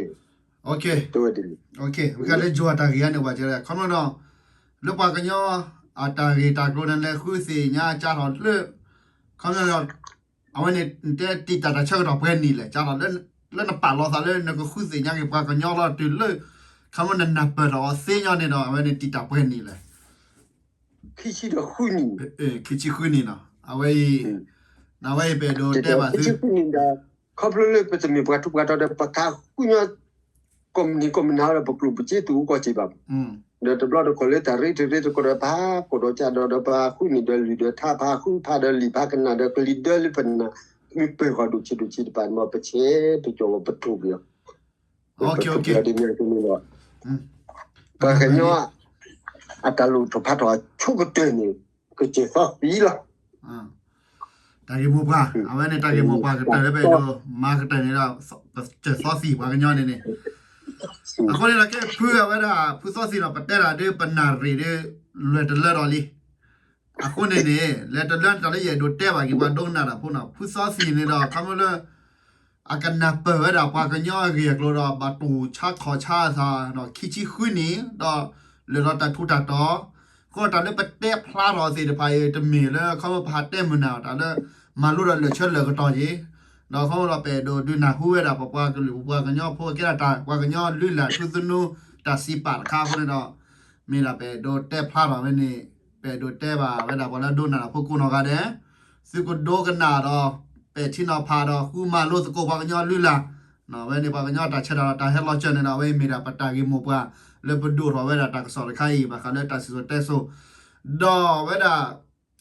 တဲဝဲဒ်န့ၣ် ဝဲကလၢယိၤအတၢ်ဂ့ၢ်အါန့ၣ် ဝဲကဲခီမီဒီး လၢပှၤကညီ အတၢ်ဂ့ၢ်တၢ်ကျိၤန့ၣ် လဲၤဃုသ့ၣ်ညါကၢ်ထီၣ်လၢ ခီမီဒီး အဝဲန့ၣ် နတဲတံာ်တာ်တၢ်ဆၢကတီၢ်ပှဲၤနံၣ်လဲၣ် ကၢ်ထီၣ် လၢနပာ်လီၤသးလၢနကဃုသ့ၣ်ညါက့ၤပှၤကညီလီၤတုၤလၢ ခီမီနနၢ်ပၢၢ်ထီၣ်အီၤသ့ညီန့ၣ်ဒီး အဝဲန့ၣ်တံာ်တာ်ပှဲၤနံၣ်လဲၣ် ခံဆံဒီးဃုနံၣ် ခံဆံဃုနံၣ်နီၤ အဝဲအံၤ အဝဲအံၤပအဲၣ်ဒိးတဲဘၣ်သု ခံဆံဃုနံၣ်ဒီး ခီဖျိလၢပတမ့ၢ်ပှၤထူးပှၤတီၤဒီး ပကဃုညီ ကိးမုၢ်နံၤကိးမုၢ်နၤဒီး ပကျိၣ်ပစ့တအိၣ်ကီၢ်စ့ၢ်ဘၣ် ဒီးတဘျီတခီၣ်လၢတၢ်ရ့တရ့တကီၢ်ဒီး ပဟးကိးဒီးကၢ်ဒီး ဒီးပဟးဃုနံၣ်ဒီးလံာ်ဒီးထါ ပဟးဃုဖးဒီးလံာ် ပဟးကနၣ်ဒီးကလံၤဒၢလၢပနၢ် မ့ၢ်ပၢၢ်ဃီၤဒိၣ်ဆံးဒိၣ်ဆံးတပၤန့ၣ် ပဆဲးတကီၢ်ဝဲပထိၣ်က့ၤအီၤ ပထိၣ်က့ၤအီၤဒ်န့ၣ်အသိးန့ၣ်ဒီး ပှၤကညီ အတၢ်လိၣ်ထီၣ်ဖးထီၣ်အဆိကတၢၢ်န့ၣ် ကစၢၢ်သီသံလီၤ တၢ်ဂ့ၢ်မိၢ်ပှၢ် အဝဲန့ၣ်တၢ်ဂ့ၢ်မိၢ်ပှၢ်ကတၢၢ်လၢပအဲၣ်ဒိးမၤကတၢၢ်န့ၣ်ဒီး ကစၢၢ်သီသံပှၤကညီန့ၣ်န့ၣ် အဃိန့ၣ်ဒီးကဲဖုအဝဲဒၣ် ဖုသီသံဒီးပတဲတၢ်ဒ်ပနၢ်ရ့ၣ်ဒ် လဲၤတလၢဒီးလံ အဃိန့ၣ်န့ၣ် လဲၤတလၢတၢ်လၢယအဲၣ်ဒိးတဲဘၣ်က့ၤပှၤဒိကနၣ်တၢ်ဖိနီၤ ဖုသီသံန့ၣ်ဒီး ခီဖျိလၢ အကနၢ်ပၢၢ်ဝဲဒၣ်ပှၤကညီအဂ့ၢ်အကျိၤဒီး ဘၣ်တိၢ်ဆါခီၣ်ဆါအသးဒီး ခံဆံဃုနံၣ် ဒီးလၢာ်လီၤတၢ်ထူးတၢ်တီၤ အဃိတၢ်လၢပတဲဖျါထီၣ်သ့ၣ်တဖၣ်အံၤ တမ့ၢ်လၢခီဖျိပဟးတဲမုာ်နၤတၢ်လၢ မၤလိဒီးလၢာ်ဆၢလၢာ်ကတီၢ်က့ၤ ဒီးခီဖျိဒီးပအဲၣ်ဒိးဒုးနၢ်ဟူဝဲဒၣ်ပပှၤကလုာ်ပပှၤကညီဖိကဲဒၣ်တၢ်ပှၤကညီလုၢ်လၢ်ထူသနူတၢ်စံးပာ်တခါအဃိန့ၣ်ဒီး မ့ၢ်ဒၣ်ပအဲၣ်ဒိးတဲဖျါထီၣ်ဝဲန့ၣ် ပအဲၣ်ဒိးတဲဘၣ်ဝဲဒၣ်ပှၤလၢဒိကနၣ်တၢ်ဖိကိးနီၢ်ဂၤဒဲး သုကဒိကနၣ်ဒီး ပဲာ်ထံနီၤဖးဒီးဃုမၤလိသကိးပှၤကညီလုၢ်လၢ် အဝဲန့ၣ်ပှၤကညီတၢ်ဆဲးတၢ်လီၤတၢ်ဟဲလီၤစၢၤန့ၣ်ဒီး အဝဲအံၤမ့ၢ်ဒၣ်ပတၢ်ဂ့ၢ်မိၢ်ပှၢ် လၢပဒိၣ်ထီၣ်ဝဲဒၣ်တၢ်ကစီၣ်တခါအံၤ ဘၣ်ဃးလၢတၢ်စံၣ်စိၤတဲစိၤ ဒီးဝဲဒၣ်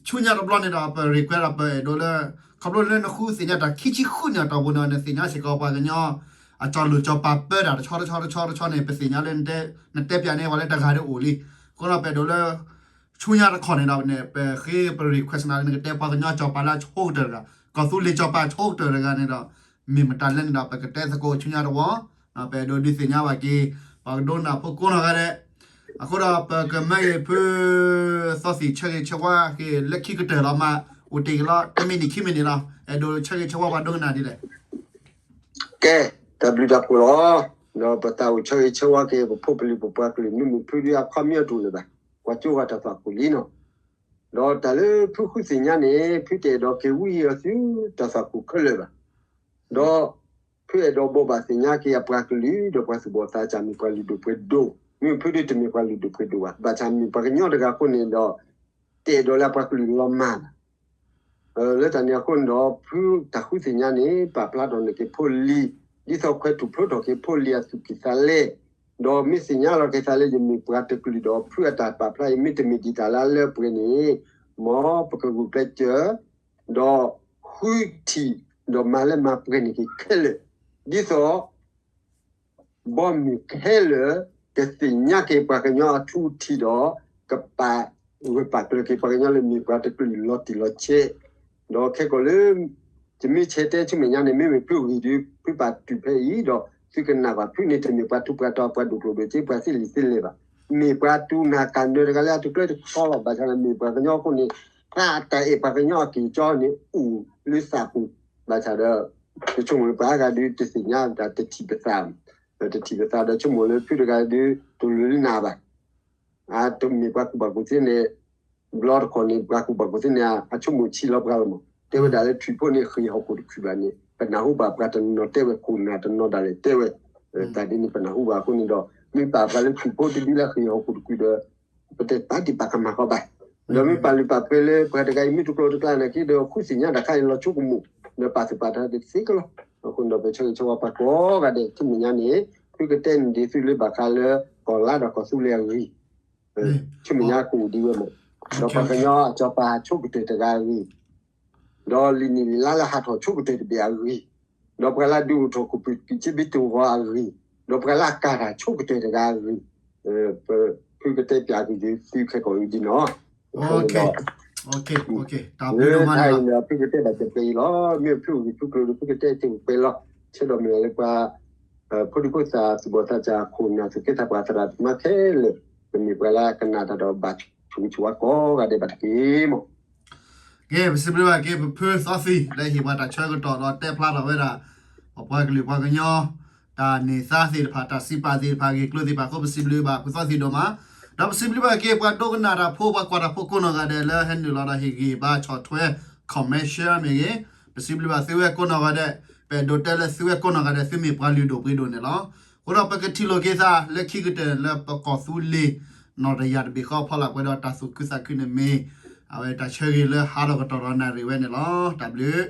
ဆူညါတဘျီန့ၣ်ဒီး ပ request ဒီးပအဲၣ်ဒိးလၢ ခီဖျိလၢနဃုသ့ၣ်ညါတၢ်ခံဆံဃုနံၣ်အတီၢ်ပူၤန့ၣ် နသ့ၣ်ညါစ့ၢ်ကီးပှၤကညီ အကၠီၤလိာ်ကၠီၤပၤပၢတၢ်တဆီတဆီတဆီတဆီန့ၣ် ပသ့ၣ်ညါလၢ နတဲပၠးန့ၢ်ပှၤလၢတဂၤဒီးအိၣ်လံ. အဃိဒီးပအဲၣ်ဒိးလၢ ဆူညါတခီန့ၣ်ဒီးန့ၣ် ပဃ့ပ request နၤလၢနကတဲပှၤကညီကၠီၤပၤလၢအဆိကတၢၢ်တဂၤ, ကီၢ်သူလ့ၤကၠီၤပၤအဆိကတၢၢ်တဂၤန့ၣ်ဒီး မ့ၢ်မတၤလဲၣ်န့ၣ်ဒီး ပကတဲသကိးဆူညါတဝီ, ပအဲၣ်ဒိးဒုးသ့ၣ်ညါဘၣ်က့ၤ ပှၤကဒိကနၣ်ဖိကိးနီၢ်ဂၤဒဲး, အဃိဒီးပကမၢက့ၤဖု သီသံၣ်ဆၢဂ့ၤဆၢဝါက့ၤလၢခံကတၢၢ်လီၤမး, အိၣ်တ့ၢ်က့ၤလီၤ တမံးနံၣ်ခံမံးနံးလီၤ, အဲၣ်ဒိးဆၢဂ့ၤဆၢဝါပှၤဒိကနၣ်ဒ်လဲၣ်. ကဲ, တၢ်ဘျုးတၢ်ဖှိၣ်လီၤ. ဒီးပသးအိၣ်ဆၢဂ့ၤဆၢဝါက့ၤ ပဖိပလံၤပပှၤကလုာ် မ့မ့ၢ်ဖုဒုးအခီပညီတအိၣ်လၢၤဘၣ်, ပှၤကၠိဂၤတၢ်သွၣ်ခိၣ်လံနီၤ. ဒီးတၢ်လၢဖုဃုသ့ၣ်ညါန့ၣ် ဖုတအဲၣ်ဒိးက့ၤဝံအီၤဆူတၢ်သွၣ်ခိၣ်ခဲလၢာ်ဘၣ်. ဒီးဖုအဲၣ်ဒိးဘိးဘၣ်သ့ၣ်ညါက့ၤအပှၤကလုာ် ဒီးပှၤသူၣ်ဘီၣ်သးစၢ်မ့ၢ်ပှၤလုၢ်ဒိၣ်ပှ့ၤဒိၣ်, မ့မ့ၢ်ဖုဒုးတမ့ၢ်ပှၤလုၢ်ဒိၣ်ပှ့ၤဒိၣ်ဘၣ်, ဘၣ်ဆၣ်မ့ၢ်ပှၤကညီတဂၤအဃိန့ၣ်ဒီး တအဲၣ်ဒိးလၢအပှၤကလုာ်လီၤမၢ်ဘၣ်. လၢတၢ်န့ၣ်အဃိန့ၣ်ဒီး ဖုတၢ်ဃုသ့ၣ်ညါန့ၣ် ပာ်ဖျါထီၣ်န့ၢ်က့ၤဖိလံၤ, ဒ်သိးခွဲးထူၣ်ဖျိထီၣ်က့ၤဖိလံၤအသူၣ်ကံၢ်သးလဲ, ဒီးမ့ၢ်သ့ၣ်ညါလီၤက့ၤသးလၢယမ့ၢ်ပှၤတကလုာ်ဒီး ဖုအတၢ်ပာ်ဖျါအံၤ မ့တမ့ၢ်ဒ်တၢ်လၢအလၢပှဲၤန့ၣ်, မ်ပကဂုာ်ကျဲးစၢး ဒီးဃုထံၣ် ဒီးမၤလၢမၤပှဲၤန့ၢ်က့ၤခဲလၢာ်, ဒ်သိး ဘီမုၢ်ခဲလၢာ် ကသ့ၣ်ညါက့ၤပှၤကညီအထူအထံးဒီး ကပာ်ဂၢၢ်ပာ်ကျၢၤက့ၤပှၤကညီလၢမ့ၢ်ပှၤတကလုာ်လီၤတံၢ်လီၤဆဲး, ဒီးခဲကိာ်လၢ ယမ့ၢ်ဆဲးတဲဆူမဲာ်ညါန့ၣ် မ့မ့ၢ်ဖုဂ့ၤဒီး ဖုပာ်တုၤဖဲအံၤဒီး သုကနၣ်ဘၣ်ဖုန့ၣ် တမ့ၢ်ပှၤထူးပှၤတီၤ ပှၤဒိၣ်ကျိၣ်ဒိၣ်စ့ ပှၤသ့လံာ်သ့လဲၢ်ဘၣ်. မ့ၢ်ပှၤတူၢ်နၢ်ကၢ်နၢၤတဂၤလၢအတကျၢတခီလီၤ. ဘၣ်ဆၣ်ဒီးမ့ၢ်ပှၤကညီအဃိန့ၣ် တၢ်အတၢ်အဲၣ်ပှၤကညီအက့ၢ်ကၠီန့ၣ် အိၣ်လၢသးပူၤ, ဘၣ်ဆၣ်ဒီး ပဆိကမိၣ်လၢပှၤအါဂၤဒုးတသ့ၣ်ညါတၢ်တထံၣ်ပသး, တထံၣ်ပသးဒီးဆိကမိၣ်လၢဖုတဂၤဒုး တလိၣ်လၢနၤဘၣ်. အတမ့ၢ်ပှၤကူၣ်ဘၣ်ကူၣ်သ့န့ၣ် ဘျီတခီန့ၣ် ပှၤကူၣ်ဘၣ်ကူၣ်သ့န့ၣ် အဆိကမိၣ်ဆံးလီၤပှၤလီၤမး. တဲဝဲဒၣ်လၢထွံၣ်ဖိန့ၣ် ဃ့ၢ်ဟီၣ်ခိၣ်တခုၣ်ဘၣ်န့ၣ် ပနၢ်ဟူဘၣ်ပှၤတနီၤတဲဝဲ ခိၣ်နၢ်တနီၤဒၣ်လဲာ်တဲဝဲ, တၢ်ဒ်န့ၣ်ပနၢ်ဟူဘၣ်အဃိန့ၣ်ဒီး မ့ၢ်ပာ်ပှၤလၢထွံၣ်ဖိတဒုလၢဃ့ၢ်ဟီၣ်ခိၣ်တခုၣ်ဒီး ပတပာ်ဒံးပာ်ကမၣ်ဃီဘၣ်. ဒီးမ့ၢ်ပာ်လုၢ်ပာ်ပှ့ၤလၢပှၤတဂၤအံၤ မ့ၢ်တကျိၤတကျဲနာ်က့ဒီး ဃုသ့ၣ်ညါတၢ်ခါအံၤလီၤဆိကမိၣ် ဒီးပာ်သူၣ်ပာ်သးတသ့ကလီၤ. အဃိန့ၣ်ဒီး ပဆၢဂ့ၤဆၢဝါပှၤကိးဂၤဒဲး ဆူမဲာ်ညါန့ၣ် သုကတဲန့ၣ်ဒ်သုလၢဘၣ်ဃးလၢကီၢ်လါဒီးကီၢ်သူလ့ၤအဂ့ၢ် ဆူမဲာ်ညါကအိၣ်ဒံးဝဲမး, ဒီးပှၤကညီအကၠီၤပၤဆိကတၢၢ်တဂၤအဂ့ၢ်, ဒီးလံာ်နံၣ်လံာ်လါလၢဟးထီၣ်ဆိကတၢၢ်တဘ့ၣ်အဂ့ၢ်, ဒီးပှၤလၢအဒုးအိၣ်ထီၣ်ခိၣ်ပူၤကံးဘ့တဂီၤအဂ့ၢ်, ဒီးပှၤလၢအကၤတၢ်ဆိကတၢၢ်တဂၤအဂ့ၢ်, ဖုကတဲပၠးက့ၤသုခဲကိာ်အံၤဒ်နီၤ. အဃိန့ၣ်ဒီး လၢတၢ်အံၤန့ၣ် ဖုကတဲဘၣ်စၢၤပှဲၤအံၤလီၤ. မ့ၢ်ဖုဂ့ၢ်ဖုကျိၤဒီး ဖုကတဲတ့ၢ်ပှဲၤလီၤ. ဆၢဒီးမ့ၢ်လၢပှၤ ဖိဒံဖိသၣ်သူၣ်ဘီၣ်သးစၢ် ခိၣ်နၢ်သူၣ်က့သးပှၢ်သရၣ်သမါခဲလၢာ် ကမ့ၢ်ပှၤလၢအကနၣ်တၢ်ဒီးဘၣ်ဆိၣ်ဂ့ၤဆိၣ်ဝါကိးဂၤဒဲးဘၣ်တက့ၢ်မး. ကဲ ပစံးဘျုးဘၣ်က့ၤပဖုသီသံ လၢဟ့ၣ်ပှၤတၢ်ဆၢကတီၢ်ဒီးတဲဖျါထီၣ်ဝဲဒၣ် ပပှၤကလုာ်ပှၤကညီ တၢ်န့ၢ်သါသ့ၣ်တဖၣ် တၢ်စံးပာ်သ့ၣ်တဖၣ် ဂ့ၢ်ကျိၤသ့ၣ်တဖၣ်အဃိ ပစံးဘျုးဘၣ်ဖုသီသံဒိၣ်မး, ဒီးပစံးဘျုးဘၣ်က့ၤပှၤဒိကနၣ်တၢ်ဖိ ပှၤကွၢ်တၢ်ဖိကိးနီၢ်ဂၤဒဲး လၢဟဲနုာ်လီၤဒီးဟ့ၣ်ဂံၢ်ဟ့ၣ်ဘါဆီၣ်ထွဲ comment share မ့ၢ်ဂ့ၤ, ပစံးဘျုးဘၣ်သုဝဲကိးနီၢ်ဂၤဒဲး, ပအဲၣ်ဒိးတဲလၢသုဝဲကိးနီၢ်ဂၤဒဲး သုမ့ၢ်ပှၤလုၢ်ဒိၣ်ပှ့ၤဒိၣ်န့ၣ်လီၤ. အဃိဒီးပကထံၣ်လိာ်က့ၤသးလၢခံကတၢၢ်လၢပကီၢ်သူလ့ၤ နီၢ်တယၢ်တဘ့ၣ်ဃီအဖီလာ် ပှဲၤဒီးတၢ်သူၣ်ခုသးခုန့ၣ်မ့ၢ် အဝဲတၢ်ဆၢဂ့ၤလၢဟးထီၣ်ကတီၢ်ဒီးနၣ်ရံၣ်ဝဲန့ၣ်လီၤ. တၢ်ဘျုး